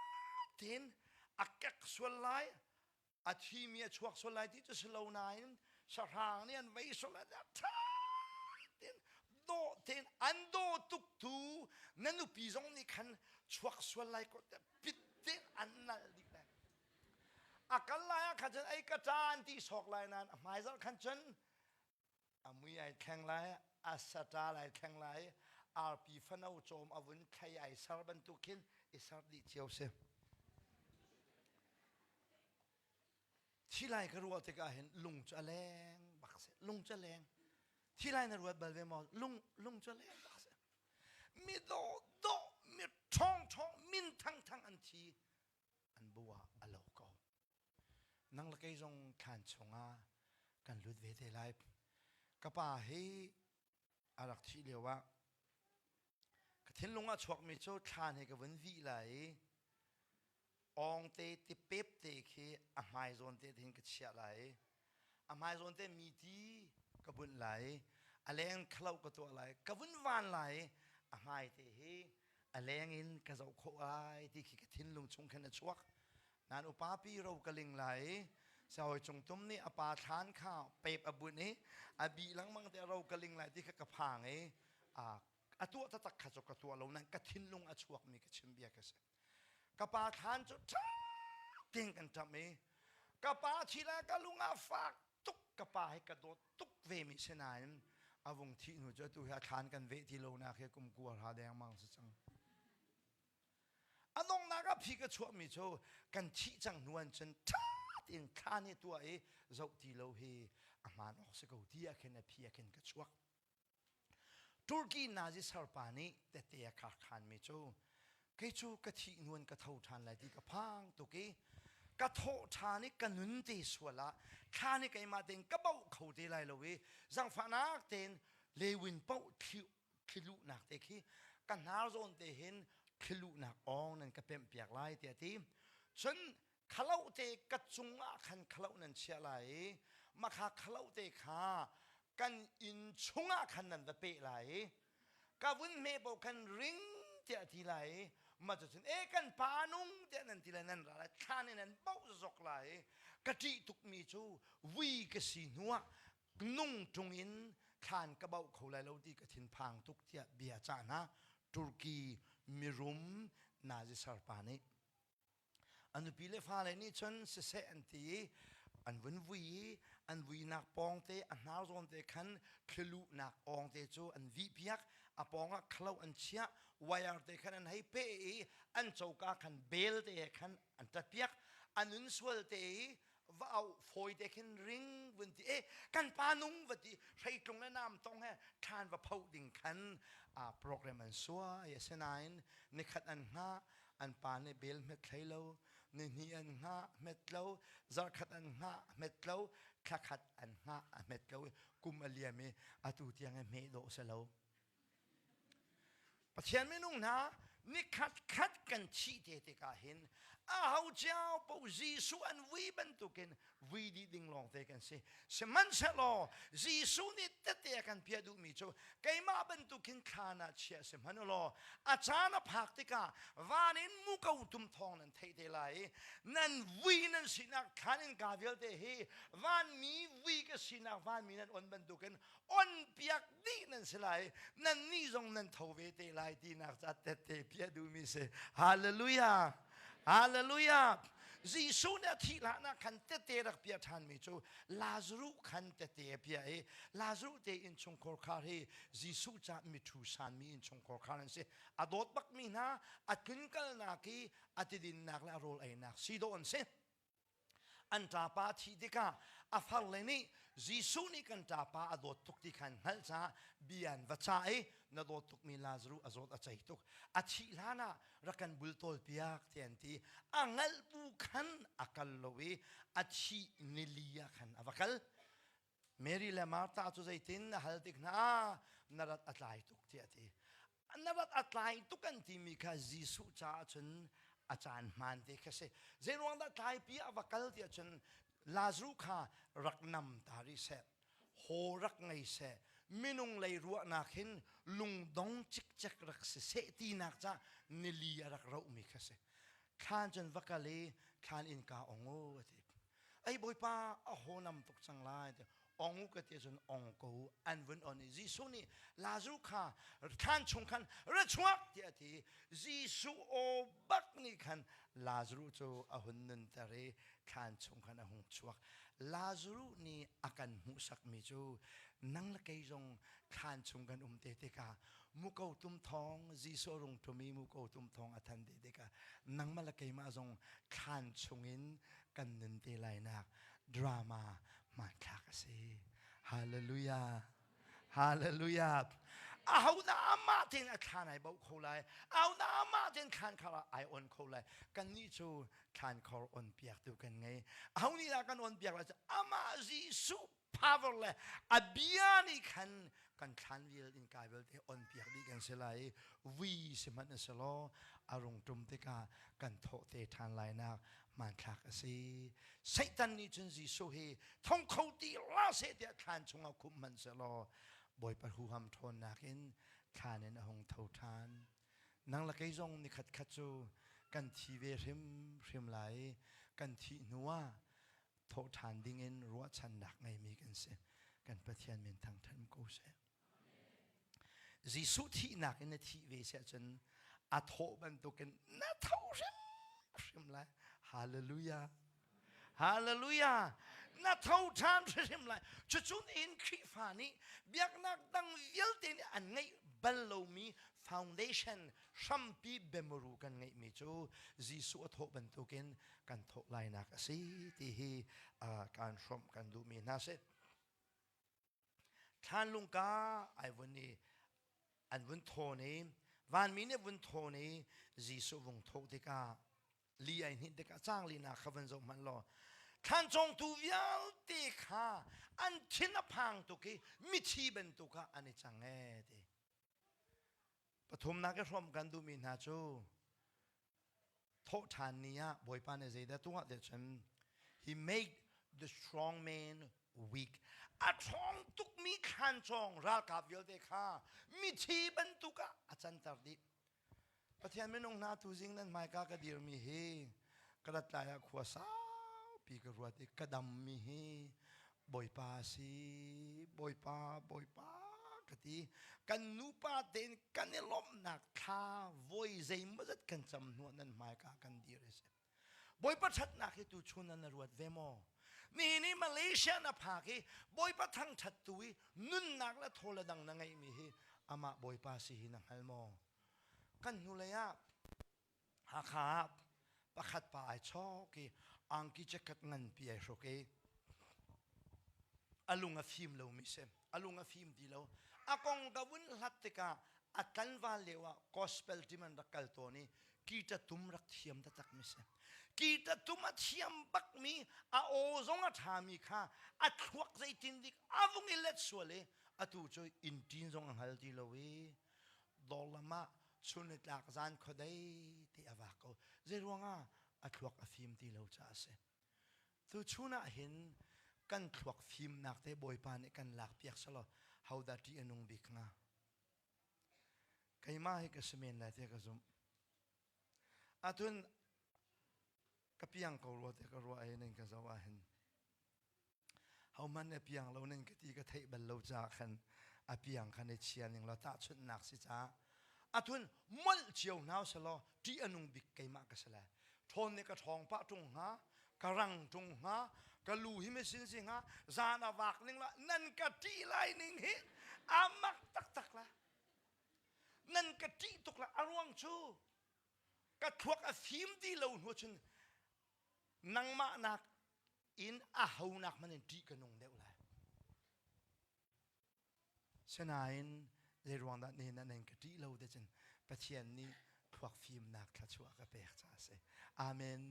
S1: tein a kek sual lai a thimi a chuak sual lai ti cu si lo nain sahrang nih an vei sual lai ṭha tein dawh tein an daw tuk tu na nupi zong nih khan chuak sual lai ko pit tein an nal dih lai a kal lai ah khan cun ei ka ṭan ti sawk lai nain a hmaizarh khan cun a mui ai thleng lai a saṭal ai thleng lai arpi fano cawm a vun thlei ai ser bantuk khin i ser dih cio si thi lai ka ruah tikah hin lung cu a leng bak si lung cu a leng. Thi lai na ruat bal ve maw? Lung lung cu leng bak si. Mi dawh dawh, mi ṭhawng ṭhawng, min thang thang an thi. An bu ah a lo ko. Nang le kei zong thlan chungah kan lut ve te lai. Ka pa hi a rak thih lio ah ka thinlung ah chuakmi cu thlan he ka vun vih lai i awngte tipep te khi a hmai zawn te hin ka chiah lai i a hmai zawn te mi ti ka bunh lai i a leng khalo ka tuah lai ka vun van lai i a hmai te hi a leng in ka zoh khawh lai ti khi ka thinlung chung khin a chuak Nan upa pi ro ka ling lai i Siahawi Cung Tum nih a pa thlan kha pep a bunh i a bih lengmang te ro ka ling lai ti kha ka phang i a tuah taktak kha cu ka tuah lo nain ka thinlung a chuakmi ka chim bia ka si. Ka pa thlan cu ṭha tein kan ṭamh i ka pa thi lai ka lung a fak tuk ka pa hi ka dawt tuk ve mi si nain a vung thih hnu cu atu hi a thlan kan veh ti lo nak hi kum kua hra dengmang si cang. A donghnak ah phi ka chuahmi cu kan thih cang hnu an cun ṭha tein thla nih tuah i zoh ti lo hi a hmaan awk si ko ti ah khin a phi ah khin ka chuak. Turkey Nazi sarpa nih tete a khar khanmi cu kei cu ka thih hnu in ka tho ṭhan lai ti ka phang tuk i ka thawh ṭhan i ka nun te sual ah thla nih keimah tein ka bauh kho te lai lo i zangfahnak tein lewin paoh thli thliluhnak te khi ka hnar zawn te hin thliluhnak awng nan ka pemh piak lai tiah ti cun khalo te ka cungah khan khalo nan chiah lai i makha khalo te kha kan inn chungah khan nan va peh lai i ka vun hme po khan ring tiah ti lai i ma cu cun e kan pa nung tiah nan ti lai nan ra lai thlan in nan boh zok lai i ka ṭih tukmi cu vui ka si hnuah nung ṭung in thlan ka bauh kho lai lo ti ka thinphang tuk tiah bia cah hna Turkey mirum Nazi sarpa nih a nupi le fale nih cun siseh an ti i an vun vui i an vuinak pawng te a hnar zawn te khan thliluhnak awng te cu an vih piak a pawng ah khalo an chiah wire te khan an hei peh i an coka khan bel te he khan an tat piak an nun sual te i va auh fawi te khin ring vun ti e kan pa nung va ti hreitlung le nam tong he thlan va pho ding khan a program an suai asinain nikhat an hngah an pa nih bel hmet thlei lo ni hnih an hngah hmet lo zarkhat an hngah hmet lo thlakhat an hngah a hmet lo kum a liam i atu tiang i hmeh dawh si lo Pathian minung hna nikhat khat kan thih te tikah hin aho cio paoh Jesuh an vui bantukin vui dih ding lawngte kan si. Sihmanhsehlaw Jesuh nih tete a kan piah duhmi cu keimah bantukin thlan ah chiah si hmanh ulaw a caan a phak tikah van in muko tum thawng nan theih te lai i nan vui nan sinak thlan in ka vialte hi vanmi vui ka sinak vanmi nan on bantukin on piak dih nan si lai nan nih zong nan tho ve te lai tinak ca tette piah duhmi si hallelujah hallelujah Jesuh nih a thih hlanah khan tete rak piah ṭhanmi cu Lazaruh khan tete a piah i Lazaruh te innchungkhar khar hi Jesuh ca mithu sanmi innchungkhar khar an si a dawt bakmi hna a tlunkalnak i a tidinnak le a rawl einak si dawh an si An ṭapa a thih tikah a farle nih Jesuh nih kan ṭapa a dawt tuk ti kha an hngalh caah bia an va cah i na dawt tukmi Lazaruh a zawt a cei tuk. A thih hlanah rak kan bultawl piak tiah an ti. A hngalh bu khan a kal lo i a thih nili ah khan a va kal. Mary le Martha cu zeitin a hal tik hna na rat a tlai tuk tiah a ti. Na rat a tlai tuk an timi kha Jesuh caah cun a caan hmaan te kha si. Zei ruang dah tlaipi ah va kal tiah cun Lazaruh kha rak nam ta rih seh, haw rak ngei seh, minung lei ruahnak hin lungdong cikcek rak si seh tinak ca nili a rak rohmi kha si. Thlan cun va kal i thlan innka ong u a ti. Ei Bawipa a haw nam tuk cang lai ti ong u ka ti cun ong ko u an vun on i Jesuh nih Lazaruh kha thlan chung khan ra chuak tiah a ti Jesuh aw bak nih khan Lazaruh cu a hun nunter i thlan chung khan a hung chuak Lazaruh nih a kan hmuhsakmi cu nang le kei zong thlan chung kan um te tikah muko tum thawng Jesuh rung ṭum i muko tum thawng a than te tikah nangmah le keimah zong thlan chungin kan nun te lainak drama hmanthlak a si. Hallelujah. Hallelujah. Ahodah amah tein a thlan ai bauh kho lai? Ahodah amah tein thlan khar ah ai on kho lai? Kannih cu thlan khor on piaktu kan ngei. Aho nih dah kan on piak lai? Amah Jesuh power le a bia nih khan kan thlan vial in kai vialte on piak dih kan si lai i vui si hmanh a si law a rung ṭum tikah kan thawh te ṭhan lai nak hmanthlak a si. Satan nih cun Jesuh hi thong kho ti hlah seh tiah thlan chungah khumh hmanh sehlaw Bawipa huham ṭhawnnak in thlan in a hung tho ṭhan. Nang le kei zong nikhat khat cu kan thi ve hrimhrim lai i kan thih hnuah thawh ṭhan dingin ruahchannak ngeimi kan si. Kan Pathian min thangṭhat ko seh. Jesuh thihnak in na thih ve si ahcun a thawh bantukin na tho hrimhrim lai. Hallelujah. Hallelujah. Na tho ṭhan hrimhrim lai. Cucu nihin Khrihfa nih biaknak dang vialte nih an ngeih bal lomi foundation hrampi biamuru kan ngeihmi cu Jesuh a thawh bantukin kan thawh lainak a si ti hi kaan hrawmh kan duhmi hna si. Thlanlung ka ai vun i an vun thawn i vanmi nih vun thawn i Jesuh vung thawh tikah li ai hninh tikah caang linak kha van zoh hmanh law thlan cawngtu vialte kha an thin a phang tuk i mithi bantuk ah an i cang ee ti. Pathumnak i hrawmh kan duhmi hna cu thawhṭhan ni ah Bawipa nih zeidah tuah ti cun he made the strong man weak. A ṭhawng tukmi thlancawng ralkap vialte kha mithi bantuk ah a canter dih. Pathian minung hna tuzing nan hmaika ka dirmi hi ka rat lai ah khua saupi ka ruat i ka dammi hi Bawipa si, Bawipa, Bawipa ka ti. Kan nupa tein kan i lawmhnak thla voi zeimawzat kan cam hnuah nan hmaika kan dir a si. Bawipa ṭhatnak hi tu chun na ruat ve maw? Nihin i Malaysia na phak i Bawipa thangṭhat tu i nunnak le thaw le dang na ngeihmi hi amah Bawipa si hi na hngal maw? Kan hnulei ah Hakha ah pakhat pa ai chawk i angki jacket nganpi ai hruk i a lung a fim lomi si a lung a fim ti lo a kong ka vun hlat tikah a tlanval lio ah gospel team an rak kal tawn i guitar tum rak thiam taktak mi si guitar tum a thiam bak mi a aw zong a ṭha mi kha a thluak zeitin dik a vung i let sual i atu cu inn ṭin zong a hngal ti lo i dawr lam ah chun nitlak zan khuadei ti a vak ko. Zei ruangah a thluak a fim ti lo caah a si. Tu chun ah hin kan thluak fimnak te Bawipa nih kan lak piak selaw hodah ṭih a nung bik hnga? Keimah hi ka si men lai tiah ka zumh. Atun ka piang ko rua tiah ka ruah i nan ka zoh ah hin Hohmanh nih a piang lo ning ka ti ka theih bal lo caah khan a piang khan i chia ning law tahchunhnak si caah athun molh cio hna selaw ṭih a nung bik keimah ka si lai. Ṭhawn nih ka ṭhawng pah ṭung hnga, ka rang ṭung hnga, ka lu hi mesin si hnga, zan a vak ning la nan ka ṭih lai ning hi a mak taktak la. Nan ka ṭih tuk la a ruang cu ka thluak a fim ti lo hnu cun nangmah nak in a honak hmanh in ṭih ka nung deuh lai. Sinain zeiruang dah nihin ah nan ka ṭih lo te cun Pathian nih thluak fimnak thluachuah ka pek caah a si. Amen.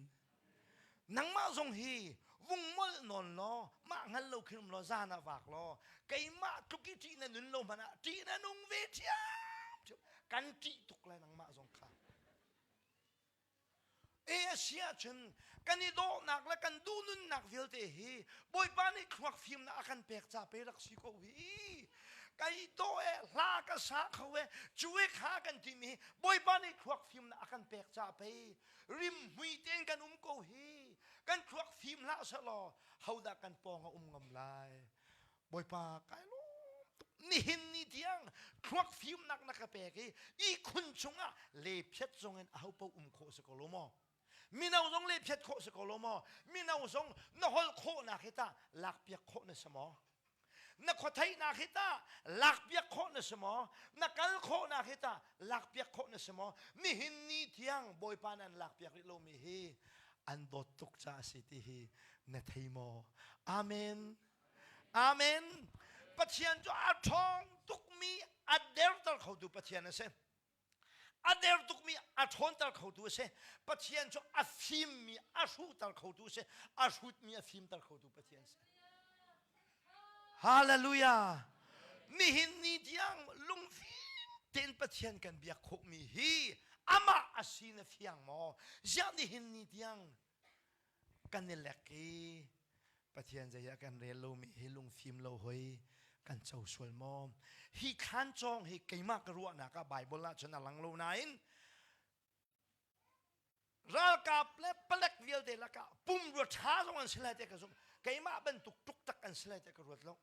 S1: Nangmah zong hi vung molh nawn law mah hngal lo khin um law zan ah vak law keimah tluk i ṭih na nun lo hmanh ah ṭih na nung ve ṭhiamṭhiam. Kan ṭih tuk lai nangmah zong kha. E a si ahcun kan i dawhnak le kan duhnunnak vialte hi Bawipa nih thluak fimnak a kan pek ca pe rak si ko hi. Kai dawh e hla ka sa kho e cu e kha kan timi hi Bawipa nih thluak fimnak a kan pek ca pei rimhmui tein kan um ko hi. Kan thluak fim hlah selaw hodah kan pawng a um ngam lai. Bawipa kai lawm tuk nihin ni tiang thluak fimnak na ka pek i ihkhun chungah lephiat zong in aho paoh um khawh si ko lo maw mino zong lephiat khawh si ko lo maw mino zong na holh khawhnak hi tah lakpiak khawh na si maw na khuatheihnak hi tah lakpiak khawh na si maw na kal khawhnak hi tah lakpiak khawh na si maw nihin ni tiang Bawipa nan lakpiak rih lomi hi an dawt tuk caah a si ti hi na thei maw amen Amen. Pathian cu a ṭhawng tukmi a derter khotu Pathian a si. A der tukmi a ṭhawnter khotu a si. Pathian cu a fimmi a hruhter khotu a si. A hrutmi a fimter khotu Pathian a si. Hallelujah! Nihin ni tiang lungfim tein Pathian kan biak khawhmi hi amah a si na fiang maw? Ziah nihin ni tiang kan i lek i Pathian zei ah kan rel lomi hi lungfim lo hoi kan co sual maw? Hi thlan cawng hi keimah ka ruahnak ah Bible ah cun a lang lo nain ralkap le palek vialte lakah pumrua ṭha zong an si lai tiah ka zumh. Keimah bantuk ṭuktak an si lai tiah ka ruat lo.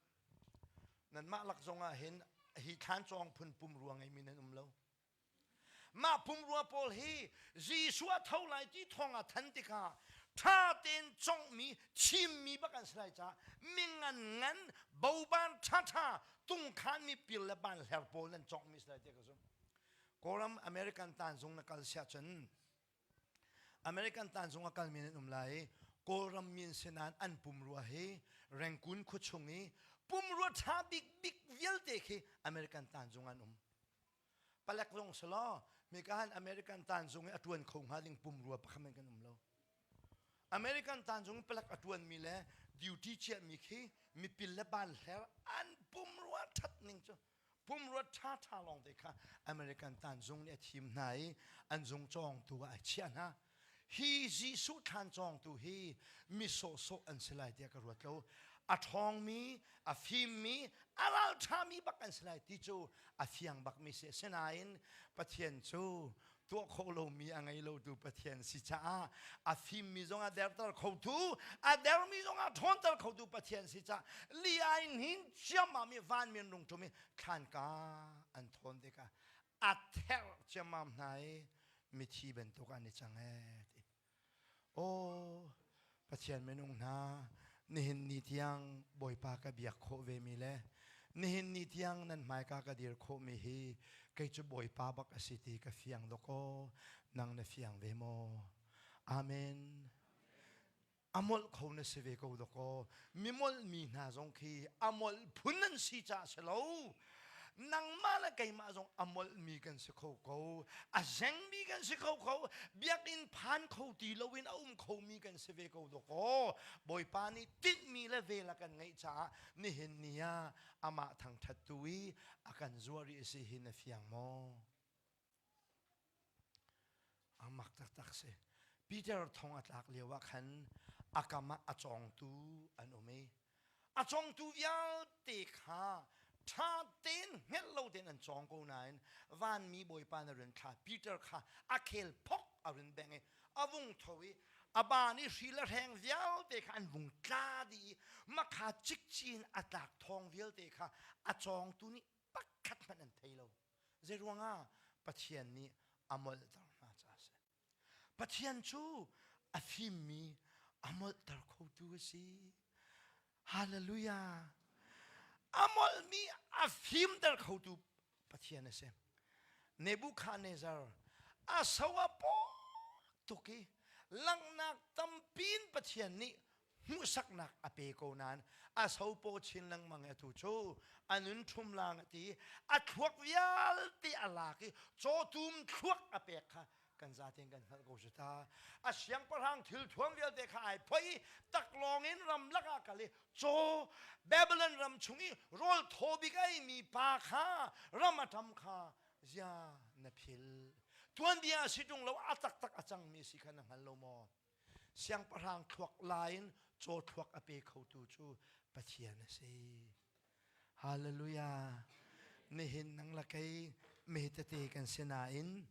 S1: Nanmah lak zong ah hin hi thlan cawng phun pumrua ngeimi nan um lo. Mah pumrua pawl hi Jesuh a tho lai ti thawng a than tikah ṭha tein conghmi, thimmi bak an si lai caah mingan ngan boban ṭhaṭha tungkhanmi pil le ban hler pawl nan conghmi si lai tiah ka zumh. Kawlram American tanzung na kal siah cun American tanzung a kalmi nan um lai i Kawlram mi an si nain an pumrua hi Rangoon khuachung i pumrua ṭha bikbik vialte khi American tanzung an um. Palek zong si law mika han American tanzung i a ṭuan kho hnga ding pumrua pakhat men kan um lo. American tanzung palek a ṭuanmi le duty chiahmi khi mipil le ban hler an pumrua ṭhat ning cu pumrua ṭhaṭha lawngte kha American tanzung nih a thim hna i an zung cawngtu ah a chiah hna. Hi Jesuh thlan cawngtu hi mi sawhsawh an si lai tiah ka ruat lo. A ṭhawngmi, a fimmi, a ralṭhami bak an si lai ti cu a fiang bakmi si. Asinain Pathian cu tuah kho lomi a ngei lotu Pathian si caah a fimmi zong a derter khotu, a dermi zong a ṭhawnter khotu Pathian si caah li ai hnin ciammam i vanmi an rung ṭum i thlanka an thawn tikah a therh ciammam hna i mithi bantuk an i cang ee ti. Aw Pathian minung hna nihin ni tiang Bawipa ka biak khawh ve mi le nihin ni tiang nan hmaika ka dir khawh mi hi kei cu Bawipa bak a si ti ka fiang dawkaw nang na fiang ve maw? Amen. A molh kho na si ve ko dawkaw mi molhmi hna zong khi a molh phun an si caah si lo nangmah le keimah zong a molhmi kan si kho ko a zengmi kan si kho ko biakinn phan kho ti loin a um khomi kan si ve ko dawkaw Bawipa nih tinhmi le vel a kan ngeih caah nihin ni ah amah thangṭhattu i a kan zuar i a si hi na fiang maw? A mak taktak si. Peter thong a tlak lio ah khan a kam ah a cawngtu an um i a cawngtu vialte kha ṭha tein hngelh lo tein an cawng ko nain vanmi Bawipa na run thla Peter kha a khel phok a run beng i a vung tho i a ban i hri le hreng vialte kha an vung tla dih i makha cikcin a tlak thawng vialte kha a cawngtu nih pakhat hmanh an thei lo. Zeiruangah Pathian nih a molhter hna caah a si. Pathian cu a fimmi a molhter khotu a si. Hallelujah. A molhmi a fimter khotu Pathian a si. Nebuchadnezzar a so a paw tuk i langhnak tampi in Pathian nih hmuhsaknak a pe ko nain a sopaw chin lengmang i atu cu a nun ṭhum lang a ti a thluak vialte a lak i cawtum thluak a pek kha kan zaten kan hngalh ko su ta a siangpahrang thil thuam vialte kha ai phoi i taklawng in ramlak ah kal i caw Babylon ram chung i rawl thaw bik a eimi pa kha ram a ṭam kha zia na phil tuanbia a si ṭung lo a taktak a cangmi si kha na hngal lo maw Siangpahrang thluak la in caw thluak a pe khotu cu Pathian a si. Hallelujah. Nihin nang la kei me tete kan si nain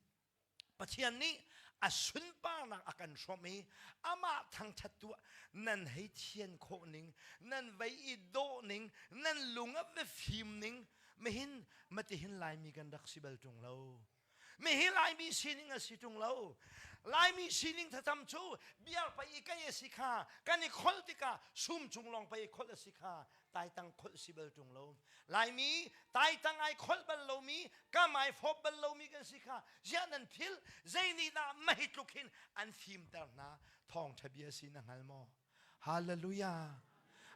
S1: Pathian nih a sunparnak a kan hrawmh i amah thangṭhat tuah nan hei thian khawh ning nan vei i dawh ning nan lung a va fim ning mihin matihin Laimi kan rak si bal ṭung lo Mihi Laimi sining a si ṭung lo. Laimi sining thatam cu biar pei i kei a si kha kan i kholh tikah sum cung lawng pei i kholh a si kha taitang kholh si bal ṭung lo. Laimi taitang ai kholh bal lomi kam ai fawp bal lomi kan si kha ziah nan philh zei nih dah mahi tluk hin an fimter hna thawngṭha bia si na hngal maw? Hallelujah.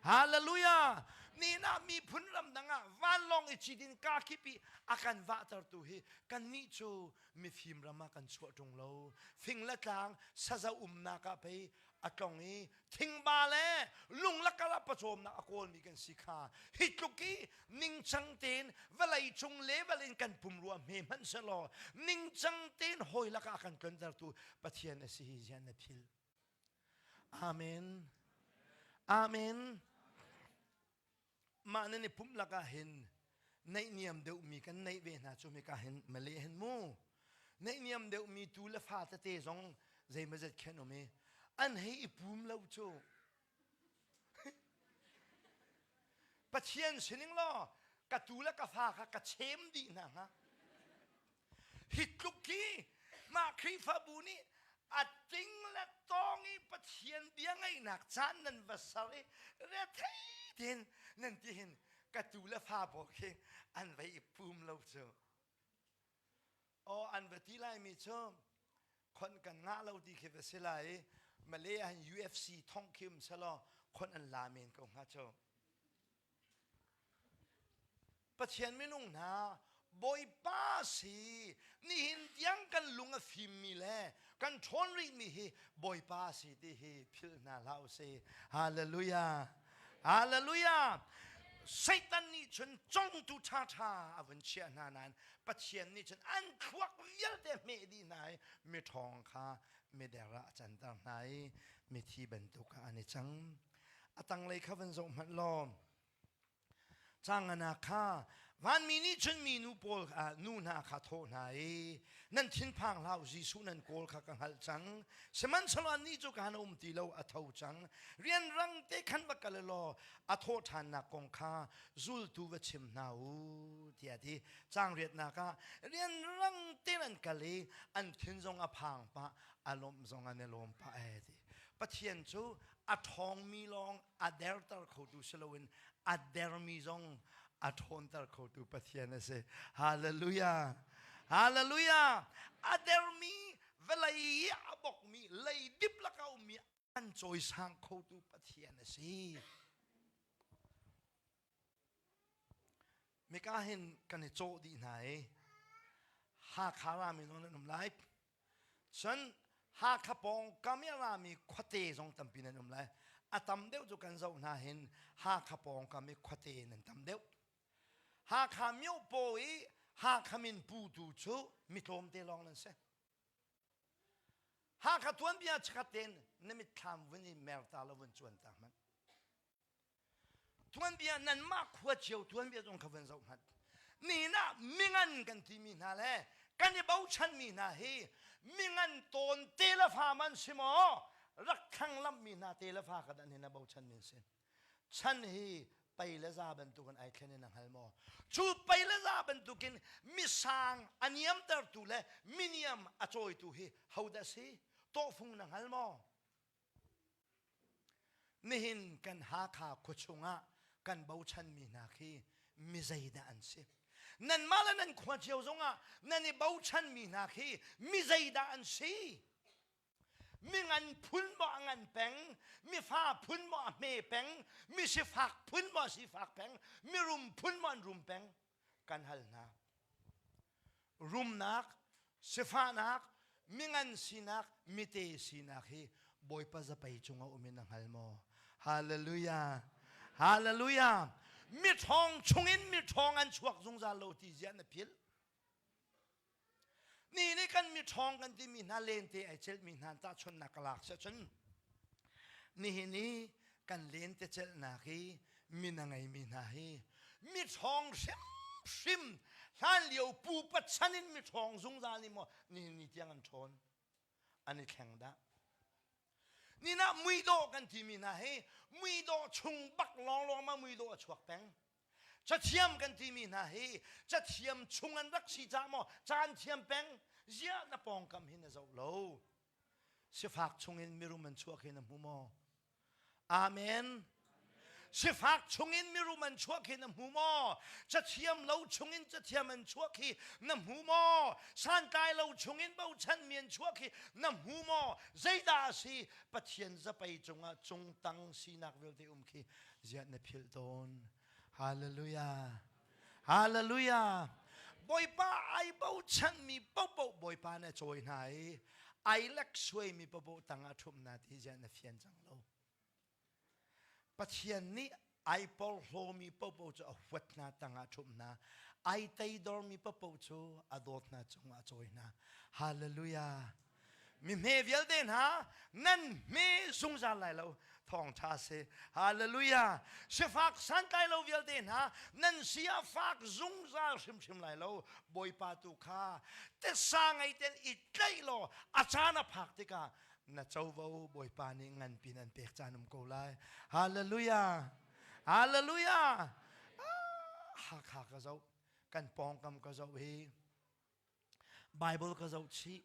S1: Hallelujah! Ni na miphun ramdang ah vanlawng i cit in ka kip i a kan vahtertu hi kannih cu mifim ram ah kan chuah ṭung lo. Fing le tlang saza umnak ah pei a tlong i thingba le lunglak ah pawcawmnak a kawlmi kan si kha hi tluk i ningcang tein vawlei cung level in kan pumrua hme hmanh selaw ningcang tein hawi lakah a kan tlontertu Pathian a si hi zian na phil. Amen. Amen. Mah nan i pumh lakah hin naihniam deuhmi kan neih ve hna cu hika hin male hin mu. Naihniam deuhmi tu le fa tete zong zeimazet khen um i an hei i pum lo cu. Pathian sining law ka tu le ka fa kha ka chem dih hna hnga. Hi tluk hi mah Khrihfabu nih a ting le tawng i Pathian bia ngaihnak caan nan va ser i rethei tein nan ti hin ka tu le fa pawl khi an va i pum lo cu. Aw an va ti laimi cu khon kan ngah lo ti khi va si lai i Malay ah hin UFC thongh khi um selaw khon an la men ko hnga cu. Pathian minung hna Bawipa si nihin tiang kan lung a fimmi le kan ṭhawn rihmi hi Bawipa si ti hi philh hna hlah usih. Hallelujah. Hallelujah. Satan nih cun congtu ṭhaṭha a vun chiah hna nain Pathian nih cun an thluak vialte hmeh dih hna i miṭhawng kha mider ah a canter hna i mithi bantuk ah an i cang. A tanglei kha van zoh hmanh law Canganak kha vanmi nih cun minu pawl nu hna kha thawh hna i nan thinphang hlah u Jesuh nan kawl kha ka hngalh cang sihmanhsehlaw annih cu ka han um ti lo a tho cang rianrang te khan va kal law a thawh ṭhannak kong kha zultu va chim hna u tiah a ti caang riatnak ah rianrang tein an kal i an thin zong a phang pah a lawmh zong an i lawm pah ee ti Pathian cu a ṭhawngmi lawng a derter khotu si loin a dermi zong a ṭhawnter khotu Pathian a si. Hallelujah! Hallelujah! A dermi vawlei i a bokmi leidip lak a ummi an cawisang khotu Pathian a si. Mika hin kan i cawh dih hna i Hakha rami zong nan um lai. Cun Hakha pawngkam i a rami khuate zong tampi nan um lai. A tam deuh cu kan zoh hna hin Hakha pawngkam i khuate nan tam deuh. Hakha myopaw i Hakha min putu cu mi tlawmte lawng nan si. Hakha tuanbia chikkhat tein na mitthlam vun i merta lo vun cuan ta hmanh. Tuanbia nanmah khua cio tuanbia zong kha van zoh hmanh. Nihin ah mingan kan timi hna le kan i bochanmi hna hi mingan tawn te le fa man si maw rak thlanglammi hna te le fa kha dan hin a bochanmi an si. Chan hi pei le za bantukin ai thlen in a hngal maw? Cu pei le za bantukin misang a niamtertu le miniam a cawitu hi hodah si? Tawhfung na hngal maw? Nihin kan Hakha khuachung ah kan bochanmi hna khi mi zeidah an si? Nanmah le nan khua cio zongah nan i bochanmi hna khi mi zeidah an si? Mi ngan phun maw a ngan peng, mifa phun maw a hme peng, mi sifak phun maw a sifak peng, mirum phun maw an rum peng? Kan hal hna. Rumnak, sifahnak, mingan sinak, mite sinak hi Bawipa zapei cungah um in a hngal maw? Hallelujah! Hallelujah! Miṭhawng chungin miṭhawng an chuak zungzal lo ti zia na philh. Ni nih kan miṭhawng kan timi hna lente ai celhmi hna tahchunhnak ka lak siahcun nihin i kan lente celhnak hi min a ngeimi hna hi miṭhawng hrimhrim hlanlio pupa chan in miṭhawng zungzal nih maw nihin ni tiang an ṭhawn an i thleng dah ninah muidawh kan timi hna hi muidawh chung bak lawnglawng ma muidawh a chuak peng Cathiam kan timi hna hi cathiam chung an rak si cah maw caan thiam peng ziah na pawngkam hi na zoh lo sifak chungin mirum an chuak hi na hmu maw Amen Sifak chungin mirum an chuak hi na hmu maw cathiam lo chungin cathiam an chuak hi na hmu maw santlai lo chungin bochan mi an chuak hi na hmu maw zeidah a si Pathian zapei cungah cungtang sinak vialte um khi. Ziah na philh tawn? Hallelujah. Hallelujah. Bawipa ai bochanmi paohpaoh Bawipa na cawi hna i ai lek suaimi paohpaoh tangah ṭhumh hna ti ziah na fian cang lo. Pathian nih ai porhlawmi paohpaoh cu a huat hna tangah ṭhumh hna. Ai teidormi paohpaoh cu a dawt hna cungah a cawi hna. Hallelujah. Mi hme vialte hna nan hme zungzal lai lo. Thawngṭha si. Hallelujah. Sifak santlai lo vialte hna nan si a fak zungzal hrimhrim lai lo. Bawipa tu kha tisa ngei ten i tlaih law a caan a phak tikah na covo Bawipa nih nganpi nan pek caan um ko lai. Hallelujah. Hallelujah. Ah, Hakha ka zoh, kan pawngkam ka zoh hi Bible ka zoh chih.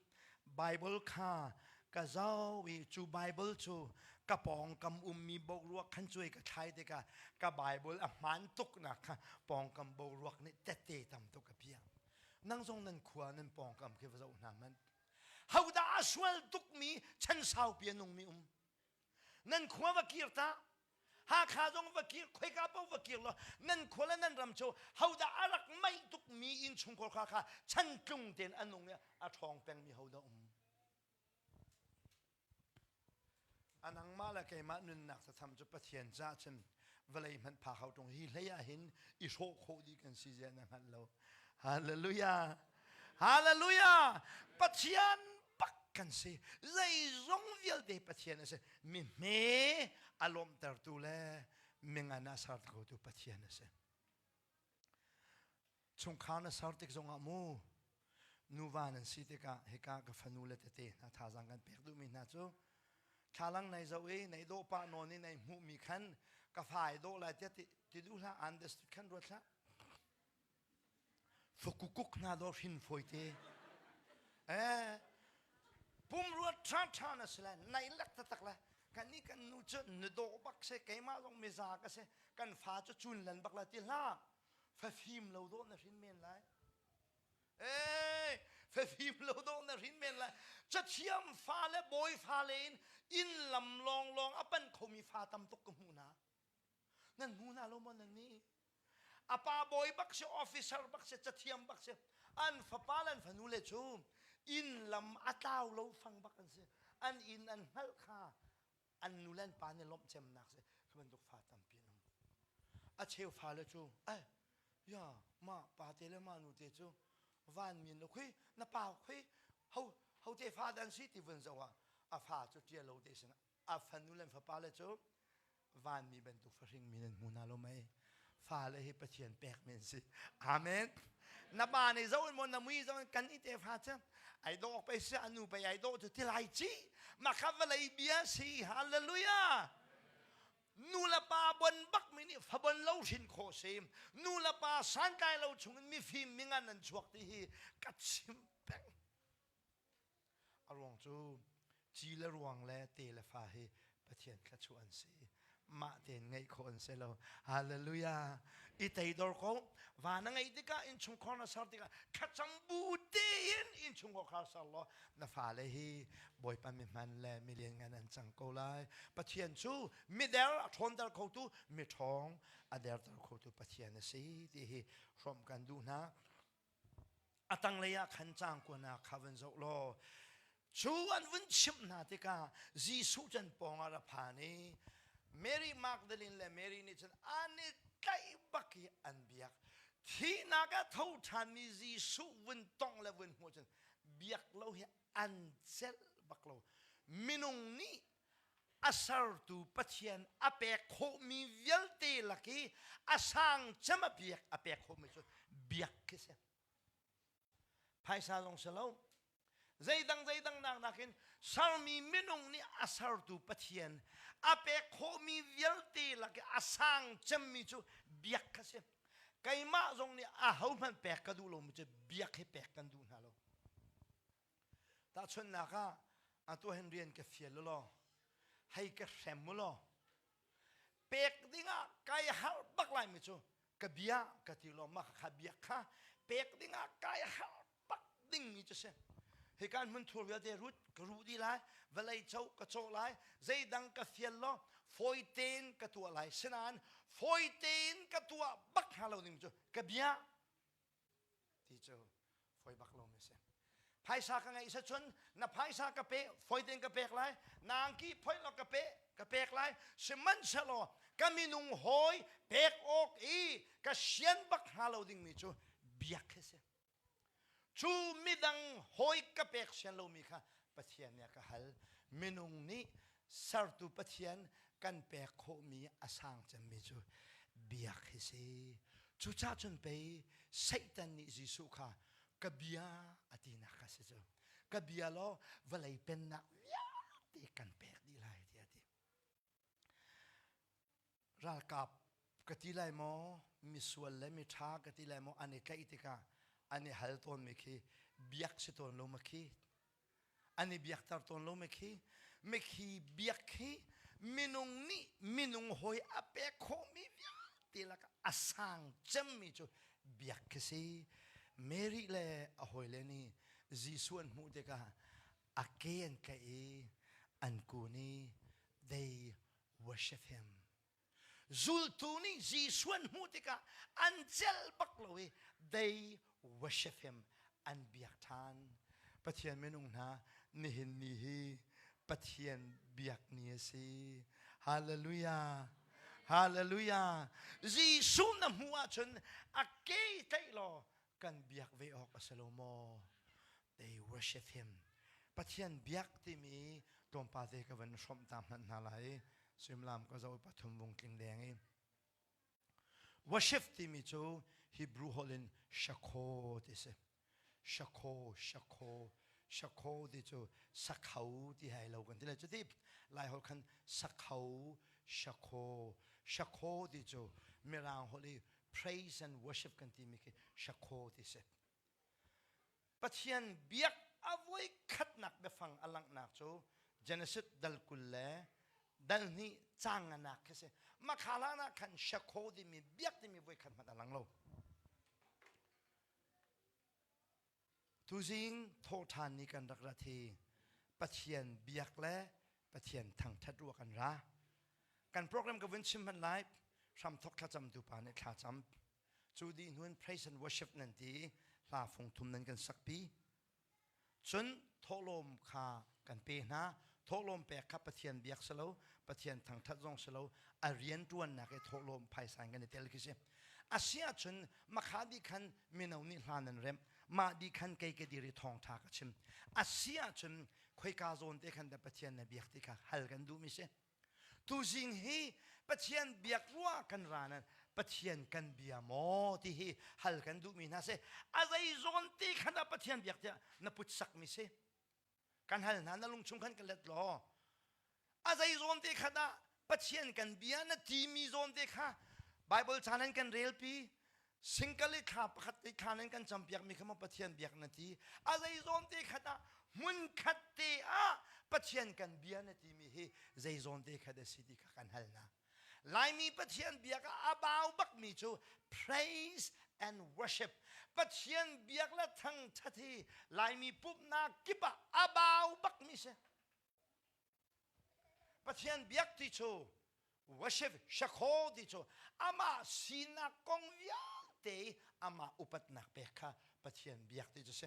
S1: Bible kha ka zoh i cu Bible cu ka pawngkam ummi boruak khan cuai ka thlai tikah ka Bible a hmaan tuknak kha pawngkam boruak nih tette tam tuk a piah. Nang zong nan khua nan pawngkam khi va zoh hna hmanh. Hodah a sual tukmi chan saupi a nungmi um? Nan khua va kir ta. Hakha zong va kir, khoika paoh va kir law nan khua le nan ram cu hodah a rak meih tukmi innchungkhar kha kha chantlung tein a nung i a ṭhawng pengmi hodah um? A nangmah le keimah nunnak thatham cu Pathian caah cun vawlei hmanh phak hau ṭung hi hlei ah hin i hrawh khawh dih kan si zia na hngalh lo. Hallelujah! Hallelujah! Pathian bak kan si. Zeizong vialte Pathian a si. Mi hme a lawmhtertu le mingan a ser khotu Pathian a si. Chungkhar na ser tik zongah mu nuva nan si tikah hika ka fanu le tete hna thazaang kan pek duhmi hna cu thlalang nai zoh i nai dawh pah nawn i nai hmuhmi khan ka fa ai dawh lai tiah ti duh hlah understood khan ruat hlah Fakukuk hna dawh hrin fawi te. Eh, pumrua ṭha ṭha na si lai, nai lek taktak lai. Kan nih kan nu cu nu dawh bak si, keimah zong miza ka si, kan fa cu cun lan bak lai ti hlah. Fafim lo dawh na hrin men lai. Eh, fafim lo dawh na hrin men lai. Cathiam fa le bawi fa le in inn lam lawnglawng a pan khomi fa tam tuk ka hmuh hna. Nan hmu hna lo maw nan nih? A pa bawi bak si, officer bak si, cathiam bak si. An fapa le an fanu le cu inn lam a tlau lo fang bak an si. An inn an hngalh kha an nu le an pa nih lawmh cemnak si. Khi bantuk fa tampi an um. A cheu fale cu, ai, ya, ma pa te le ma nu te cu van min lo khui, na pa khui, ho, ho te fa dan si ti vun zoh ah a fa cu ṭia lo te sin a fanu le fapa le cu vanmi bantuk fahringmi nan hmu hna lo mei fale hi Pathian pekmi an si amen na pa nih zo in maw na mui zo in kan i te fa cu ai dawh pei si anu pei ai dawh cu ti lai ci mah kha vawlei bia si hallelujah nu le pa bon bak mi nih fa bon lo hrin khawh si nu le pa santlai lo chungin mifim mingan an chuak ti hi ka chim peng A ruang cu ci le ruang le te le fa hi Pathian thluachuah an si. Mah tein ngeih khawh an si lo. Hallelujah. I teidor ko. Va na ngeih tikah innchungkhar na ser tikah thlacam bu tein innchungkhar kha ser law na fale hi Bawipa mihman le milianngan an cang ko lai. Pathian cu mider a ṭhawnter khotu, miṭhawng a derter khotu Pathian a si ti hi hrawmh kan duh hna. A tanglei ah khan caang kuanak kha van zoh law cu an vun chimh hna tikah Jesuh cu an pawngah ra phan i Mary Magdalene le Mary nih cun an i tlaih bak i an biak. Thihnak ah tho ṭhanmi Jesuh vun tongh le vun hmuh cun biak lo hi an celh bak lo. Minung nih a sertu Pathian a pek khawhmi vialte lak i a sang cem a biak a pek khawhmi cu biak khi si. Phaisa zong si lo. Zeidang zeidang nak nakin sermi minung nih a sertu Pathian a pek khawhmi vialte lak i a sang cemmi cu biak kha si. Keimah zong nih a hohmanh pek ka duh lomi cu biak hi pek kan duh hna lo. Tahchunhnak ah, atu hin rian ka fial u law, hei ka hrem u law, pek dingah kai harh bak laimi cu ka bia ka ti law mah kha biak kha pek dingah kai harh bak dingmi cu si. Hikan hmunthur vialte rut ka ruh dih lai, vawlei co ka cawh lai, zeidang ka fial law, Fawi tein ka tuah lai. Sinain fawi tein ka tuah bak hnga lo ding cu ka bia ti cu fawi bak lomi a si. Phaisa ka ngeih sacun na phaisa ka pe fawi tein ka pek lai. Na angki phoih law ka pe ka pek lai. Sihmanhsehlaw ka minung hawi pek awk i ka sian bak hnga lo dingmi cu biak hi si. Cu midang hawi ka pek sian lomi kha Pathian nih a ka hal. Minung nih sertu Pathian kan pek khawhmi a sang cemmi cu biak hi si. Cucaah cun pei Satan nih Jesuh kha ka bia a tinak kha si cu. Ka bia law vawlei pennak vialte kan pek dih lai tiah a ti. Ralkap ka ti lai maw, misual le miṭha ka ti lai maw an i tlaih tikah an i hal tawnmi khi biak si tawn lo ma khi an i biakter tawn lo ma khi mikhi biak khi minung nih minung hawi a pek khawhmi vialte lakah a sang cemmi cu biak khi si. Mary le a hawile nih Jesuh an hmuh tikah a ke an tlaih i an kun i they worship him. Zultu nih Jesuh an hmuh tikah an celh bak lo i they worship him an biak ṭhan. Pathian minung hna nihin ni hi Pathian biak ni a si. Hallelujah. Hallelujah. Jesuh na hmuh ahcun a ke tlaih law kan biak ve awk a si lo maw? They worship him. Pathian biak timi tlawmpal te ka van hrawmh ta hmanh hna lai. Suimilam ka zoh pathum vung tling deng i worship timi cu Hebrew holh in shakho ti si. Shakho, shakho, shakho ti cu sakhau ti hai lo kan ti lai cu ti Lai holh khan sakhau, shakho, shakho ti cu Mirang holh i praise and worship kan timi khi shakho ti si. Pathian biak a voi khatnak biafang a langhnak cu Genesis dal 20 le dal hnih caang nganak khi si. Makhala ah khan shakho timi biak timi voi khat hmanh a lang lo. Tuzing thawhṭhan ni kan rak rat hi Pathian biak le Pathian thangṭhat ruah kan ra. Kan program ka vun chim hmanh lai. Hramthok thlacamtu pa nih thlacam. Cu dih hnu in praise and worship nan ti hla fung thum nan kan sakpi. Cun thawhlawm kha kan pe hna. Thawhlawm pek kha Pathian biak si lo, Pathian thangṭhat zong si lo, a rian ṭuannak i thawhlawm phaisa in kan i tel khi si. A si ahcun makha dih khan mino nih hla nan remh, mah dih khan kei ka dir i thawngṭha ka chim. A si ahcun khoika zawn te khan dah Pathian na biak ti kha hal kan duhmi si. Tuzing hi Pathian biak ruah kan ra nan Pathian kan bia maw ti hi hal kan duhmi hna si. A zei zawn ti khan dah Pathian biak tiah na put sakmi si. Kan hal hna na lungchung khan ka let law. A zei zawn te kha dah Pathian kan bia na timi zawn te kha Bible caan an kan relpi Singkal i thla pakhat i thla nan kan campiakmi kha maw Pathian biak na ti? A zei zawn te khat ah hmun khat te ah Pathian kan bia na timi hi zei zawn te khat a si ti kha kan hal hna. Laimi Pathian biak ah a bau bakmi cu praise and worship. Pathian biak le thangthat hi Laimi pumhnak kip ah a bau bakmi si. Pathian biak ti cu worship shakho ti cu amah sinak kong vialte amah upatnak pek kha Pathian biak ti cu si.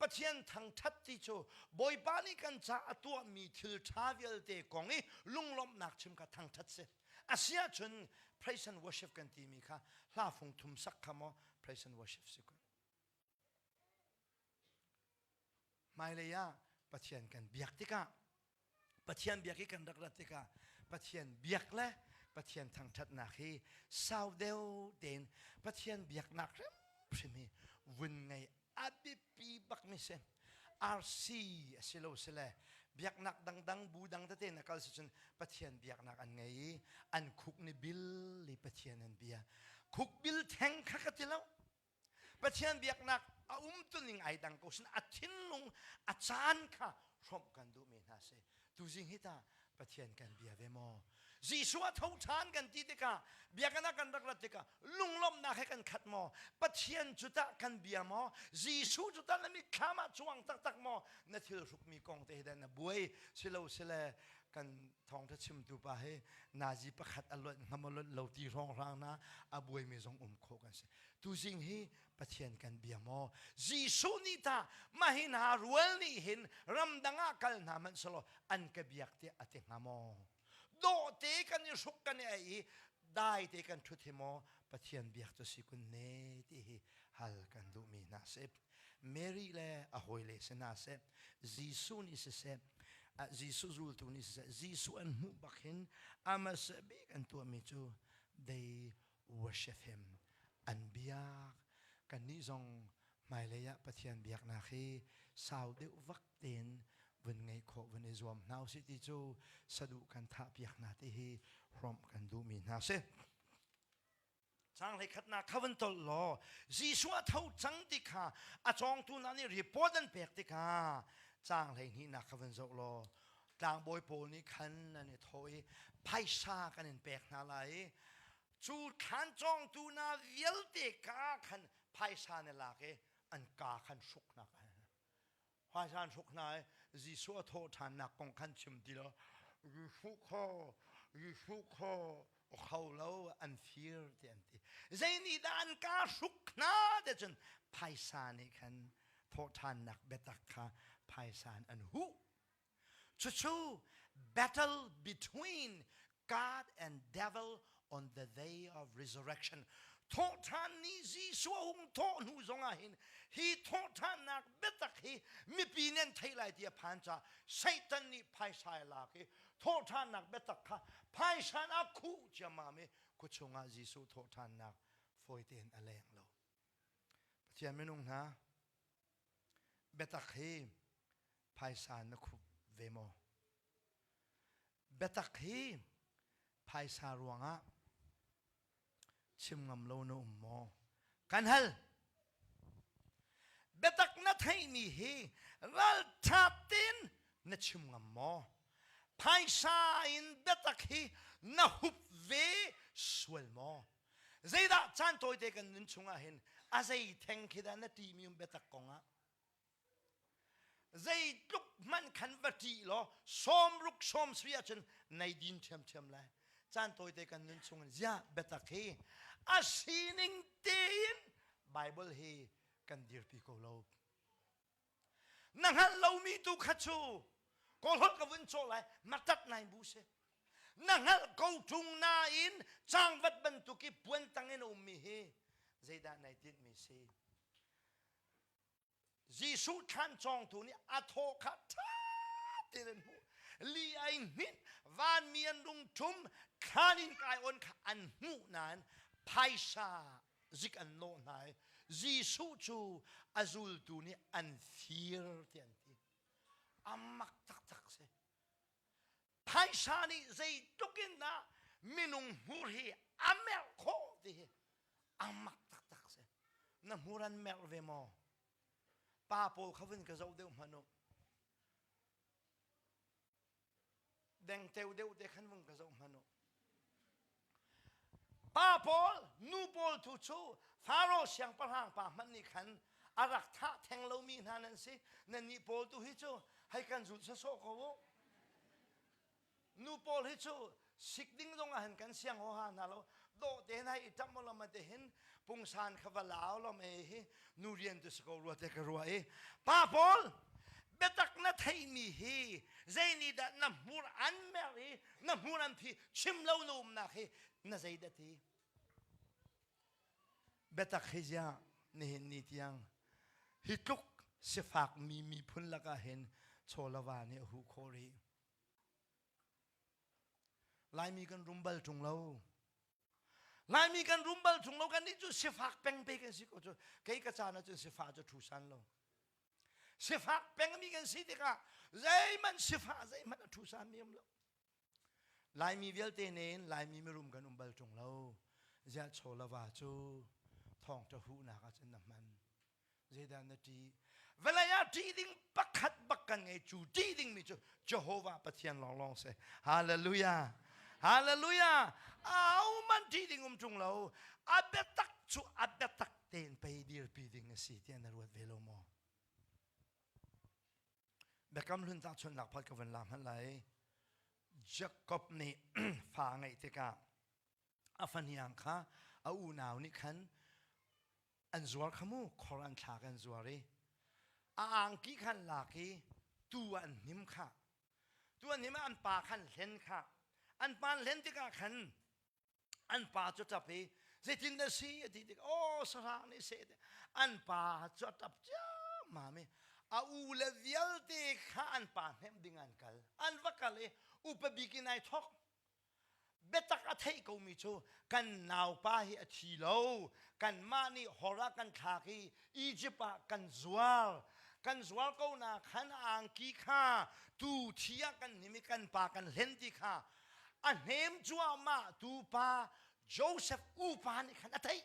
S1: Pathian thangthat ti cu Bawipa nih kan ca a tuahmi thil ṭha vialte kong i lunglawmhnak chim kha thangthat si. Asiahcun praise and worship kan timi kha hla fung thum sak kha maw praise and worship si kun. Hmailei ah Pathian kan biak tikah Pathian biak i kan rak rat tikah Pathian biak le Pathian thangṭhatnak hi sau deuh tein Pathian biaknak hrimhrim hi vun ngei a biapi bakmi si. RC a si lo sile biaknak dangdang bu dang tete na kal si cun Pathian biaknak an ngei i an khuk ni bil i Pathian an bia. Khuk bil theng kha ka ti lo. Pathian biaknak a umtuning ai dang ko sin a thinlung a caan kha hrawmh kan duhmi hna si. Tuzing hi ta Pathian kan bia ve maw? Jesuh a tho ṭhan kan ti tikah biakinn ah kan rak rat tikah lunglawmhnak he kan khat maw? Pathian cu tah kan bia maw? Jesuh cu tah na mitthlam ah cuang taktak maw? Na thil hrukmi kong te he dah na buai silo sile kan thawngṭha chimtu pa hi nazi pakhat a lonh hnga maw lonh lo ti hrawnghrang na a buaimi zong um khawh kan si. Tuzing hi Pathian kan bia maw? Jesuh nih tah mah hi hna rual nih hin ramdang ah kal hna hmanh selaw an ka biak tiah a ti hnga maw? Dawhte kan i hruk kan i ei i dai te kan ṭhut hi maw Pathian biak cu si kun ne ti hi hal kan duhmi hna si. Mary le a hawile si hna seh, Jesuh nih siseh, Jesuh zultu nih siseh, Jesuh an hmuh bak hin amah bik an tuahmi cu they worship him an biak kannih zong hmailei ah Pathian biaknak hi sau deuh vak tein vun ngeih khawh vun i zuam hna usih ti cu saduh kan thah piak hna ti hi hrawmh kan duhmi hna si. Chang hlei khatnak kha vun tolh law Jesuh a tho cang ti kha a cawngtu hna nih report an pek tikah chang hlei hnihnak kha vun zoh law tlangbawi pawl nih khan an i thawh i phaisa kan in pek hna lai i cu thlan cawngtu hna vialte ka khan phaisa na lak i an ka khan hruk hna phaisa an hruk hna i Jesuh a thawh ṭhannak kong khan chim ti lo Jesuh kho Jesuh kho kho lo an fir ti an ti zei nih dah an ka hruk hna te cun phaisa nih khan thawhṭhannak biatak kha phaisa in an huh Cucu battle between God and devil on the day of resurrection. Thawhṭhan ni Jesuh a hung thawh hnu zongah hin hi thawhṭhannak biatak hi mipi nih an theih lai ti a phan caah Satan nih phaisa a lak i thawhṭhannak biatak kha phaisa in a khuh ciammam i khuachung ah Jesuh thawhṭhannak fawi tein a leng lo. Pathian minung hna, biatak hi phaisa na khup ve maw? Biatak hi phaisa ruangah chim ngam lo na um maw? Kan hal. Biatak na theihmi hi ralṭha tein na chim ngam maw? Phaisa in biatak hi na hup ve sual maw? Zeidah caan tawite kan nun chungah hin a zei theng khi dah na ṭihmi um biatak kongah? Zeitluk hmanh khan va ṭih law sawmruk sawmsarih ahcun nei din ṭhiamṭhiam lai. Caan tawite kan nun chungin ziah biatak hi a sining tein Bible hi kan dirpi ko lo. Na hngalh lomi tu kha cu kawlholh ka vun cawh lai matat nai bu si. Na hngalh ko ṭung nain cangvat bantuk i puan tang in a ummi hi zeidah nai tinhmi si? Jesuh thlan cawngtu nih a thaw kha ṭha tein an hmuh. Li ai hninh, vanmi an rung ṭhum, thlan in kai on kha an hmuh nain phaisa zik an nawh hna i Jesuh cu a zultu nih an fir ti an ti. A mak taktak si. Phaisa nih zeitluk in dah minung hmur hi a merh khawh ti hi a mak taktak si. Na hmur an merh ve maw? Pa pawl kha vun ka zoh deuh hmanh u. Dengteo deuh te khan vung ka zoh hmanh u. Pa pawl, nu pawl tu cu Faro siangpahrang pa hmanh nih khan a rak thah theng lomi hna nan si. Nannih pawl tu hi cu hei kan zul sawsawh ko u. Nu pawl hi cu sik ding zong ah hin kan siang huaha hna lo. Dawh te hin hei i ṭamh u law te hin pungsan kha va lau law mei hi nu rian tu si ko rua te ka ruah i pa pawl biatak na theihmi hi zei nih dah na hmur an mer i na hmur an phi chim lo na umnak hi na zei dah ti biatak hi ziah nihin ni tiang hi tluk sifak mi miphun lakah hin chawlava nih a huh khawh rih Laimi kan rum bal ṭung lo Laimi kan rum bal ṭung lo kan nih cu sifak peng pe kan si ko cu kei ka caan ahcun sifah cu ṭhu san lo sifak pengmi kan si tikah zeihmanh sifah zeihmanh a ṭhu san mi um lo Laimi vialte nen Laimi mirum kan um bal ṭung lo. Ziah chaw le va cu thawngṭha huhnak ahcun na hman. Zeidah na ṭih? Vawlei ah ṭih ding pakhat bak kan ngei cu ṭih dingmi cu Jehovah Pathian lawnglawng si. Hallelujah. Hallelujah! Au man ṭih ding um ṭung lo. A biatak cu a biatak tein pei dirpi ding a si tiah na ruat ve lo maw? Biakam hlun tahchunhnak phat ka vun la hmanh lai. Jakob nih fa a ngeih tikah a fahniang kha a unau nih khan an zuar kha mu khor an thlak an zuar i a angki khan lak i tu ah an hnim kha tu an hnim ah an pa khan hlen kha an pa an hlen tikah khan an pa cu ṭap i zeitin dah si a ti tik aw sahrang nih seh an pa cu a ṭap ciammam i a u le vialte kha an pa hnemh ding an kal an va kal i upa bik in ai thawk biatak a theih komi cu kan naupa hi a thi lo kanmah nih hor ah kan thlak i Egypt ah kan zuar kan zuar ko na khan angki kha tu thi ah kan hnim i kan pa kan hlen ti kha a hnem cuahmah tu pa Joseph upa nih khan a theih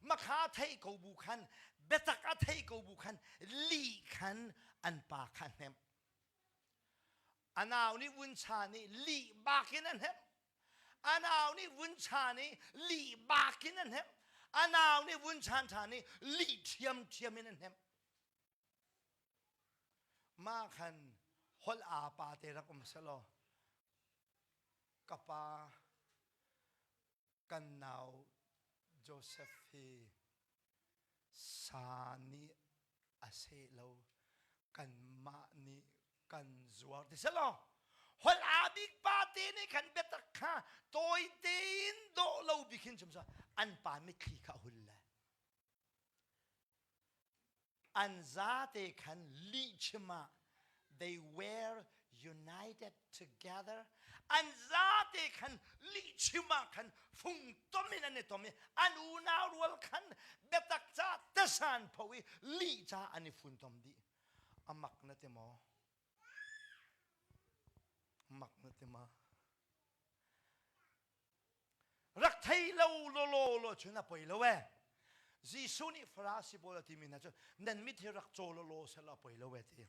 S1: makha theih ko bu khan biatak a theih ko bu khan lih khan an pa kha hnemh A nau nih vuncha nih lih bak in a hnemh. A nau nih vuncha nih lih bak in a hnemh. A nau nih vunchan ṭha nih lih ṭhiamṭhiam in a hnemh. Mah khan holh aa pa te rak um selaw ka pa kan nau Joseph hi sa nih a seh lo kanmah nih kan zuar ti selaw holh aa bik pa te nih khan biatak kha tawi tein dawh lo bik hin chim an pa mitthli kha a hul le an zate khan lihchim ah they were united together an zate khan lihchim ah khan fung tom in an i tom i an unau rual khan biatak ca tesan pho i lih ca an i funtom dih amak na ti maw mak na ti ma Rak thei lo lawlaw law cun a poi lo ee. Jesuh nih Farasi pawl a timi hna cu nan mit hi rak caw lawlaw seh law a poi lo ee ti.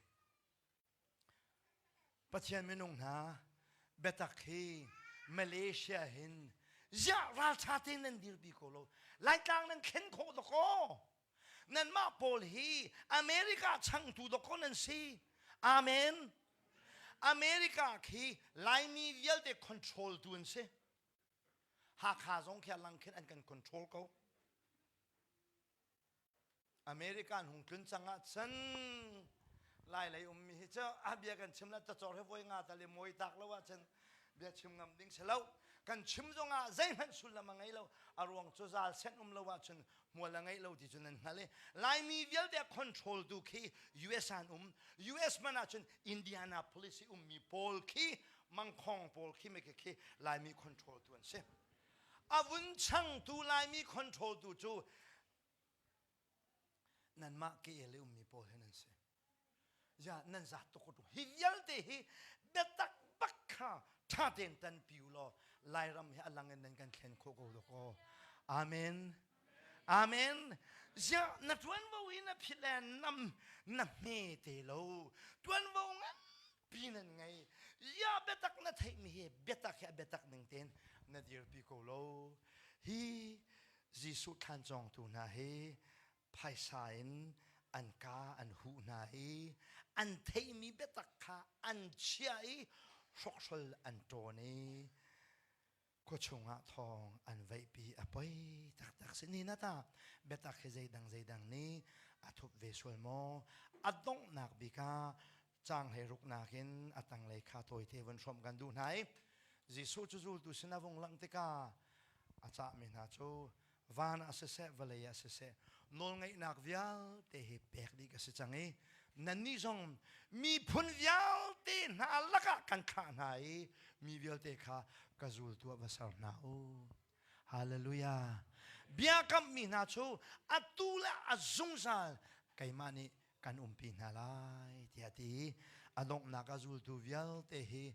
S1: Pathian minung hna biatak hi Malaysia hin ziah ralṭha tein nan dirpi ko lo. Laitlang nan thlen khawh dakaw. Nanmah pawl hi America changtu dakaw nan si. Amen. America khi Laimi vialte control tu an si. Hakha zong khi a lang khin an kan control ko. American hung tlun cang ah cun lai lei ummi hi cu a bia kan chim la cacor he voi nga tal i mawi tak lo ahcun bia chim ngam ding si lo kan chim zong ah zeihmanh sullam a ngei lo a ruang cu zal sen um lo ahcun hmual a ngeih lo ti cu nan hngalh i Laimi vialte a control tu khi US an um US man ahcun Indianapolis i ummi pawl khi mangkhong pawl khi me khi Laimi control tu an si a vun changtu Laimi control tu cu nanmah KL i ummi pawl hi nan si ya nan zat tuk ko hi vialte hi biatak bak kha ṭha tein tan pi u law Lairam hi a lang in nan kan thlen khawh ko dawkaw amen amen ziah na ṭuanvo hi na phit le nam na hme te lo ṭuanvo nganpi nan ngei ya biatak na theihmi hi biatak hi a biatak ning tein na dirpi ko lo hi Jesuh thlan cawngtu hna hi phaisa in an ka an huh hna i an theihmi biatak kha an chiah i hrokhrol an ṭawn i khuachung ah thawng an veihpi a poi taktak si ni na ta biatak hi zeidang zeidang nih a thup ve sual maw a donghnak bik ah caang hlei ruknak in a tanglei kha tawite vun hrawmh kan duh hna i Jesuh cu zultu sin a vung langh tikah a cahmi hna cu van ah siseh vawlei ah siseh nawlngeihnak vialte hi pek dih ka si cang i nannih zong miphun vialte hna lakah kan thlah hna i mi vialte kha ka zultu ah va ser hna u hallelujah biakammi hna cu atu le a zungzal keimah nih kan umpi hna lai tiah a ti i a donghnak a zultu vialte hi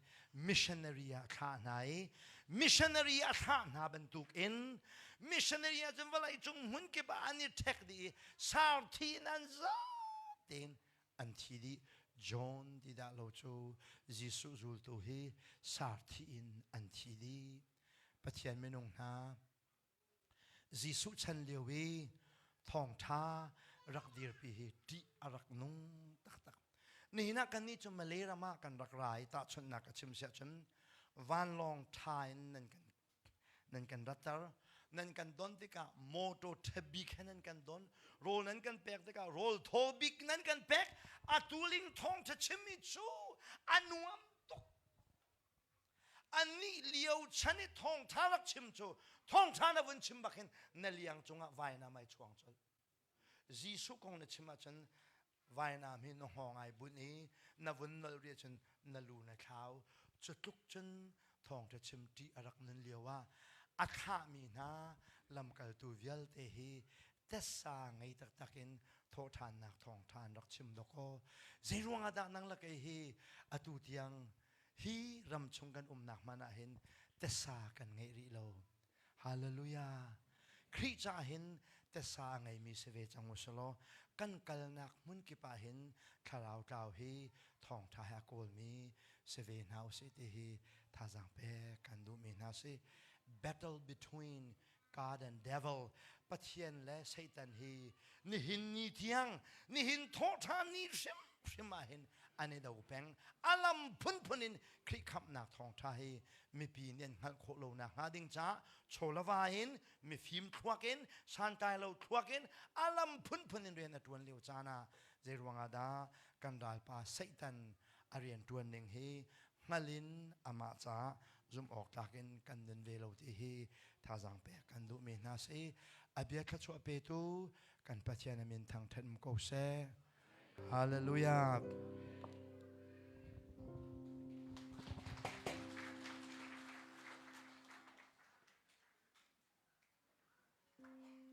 S1: missionary ah thlah hna i missionary a thlah hna bantukin missionary ah cun vawlei cung hmun kip ah an i ṭhek dih i sarthi in an za tein an thi dih. John ti dah lo cu Jesuh zultu hi sarthi in an thi dih. Pathian minung hna Jesuh chan lio i thawngṭha rak dirpi hi ṭih a rak nung taktak. Nihin ah kannih cu Malay ram ah kan rak ra i tahchunhnak ka chim siah cun vanlawng ṭha in nan kan nan kan ratter nan kan don tikah motor ṭha bik he nan kan don rawl nan kan pek tikah rawl thaw bik nan kan pek atuling thawngṭha chimmi cu a nuam tuk Anih lio chan i thawngṭha rak chim cu thawngṭha na vun chim bak hin na liang cungah vainam ai chuang colh. Jesuh kong na chim ahcun vainam hi na hngawng ai bunh i na vun nolh rih ahcun na lu na thlau. Cu tluk cun thawngṭha chim ṭih a rak nun lio ah a thlahmi hna lamkaltu vialte hi tessa ngei taktak in thawhṭhannak thawngṭha an rak chim dawkaw. Zeiruang ah dah nang le kei hi atu tiang Hi ram chung kan umnak hmanh ah hin tesa kan ngeih rih lo. Hallelujah. Khrih caah hin tesa a ngeimi si ve cang u selaw kan kalnak hmun kip ah hin thlarau tlau hi thawngṭha he a kawlmi si ve hna usih ti hi thazaang pek kan duhmi hna si. Battle between God and devil Pathian le Satan hi nihin ni tiang nihin thawhṭhan ni hrimhrim ah hin an i do peng. A lam phunphun in Khrih khamhnak thawngṭha hi mipi nih an hngalh khawh lo nakhnga ding caah chawlava in mifim thluak in santlai lo thluak in a lam phunphun in rian a ṭuan lio caan ah zei ruangah dah kan ralpa Satan a rian ṭuan ning hi hngal in amah caah zumh awk tlak in kan nun ve lo ti hi thazaang pek kan duhmi hna si. A bia thluachuah petu kan Pathian a min thangṭhat um ko seh. Hallelujah.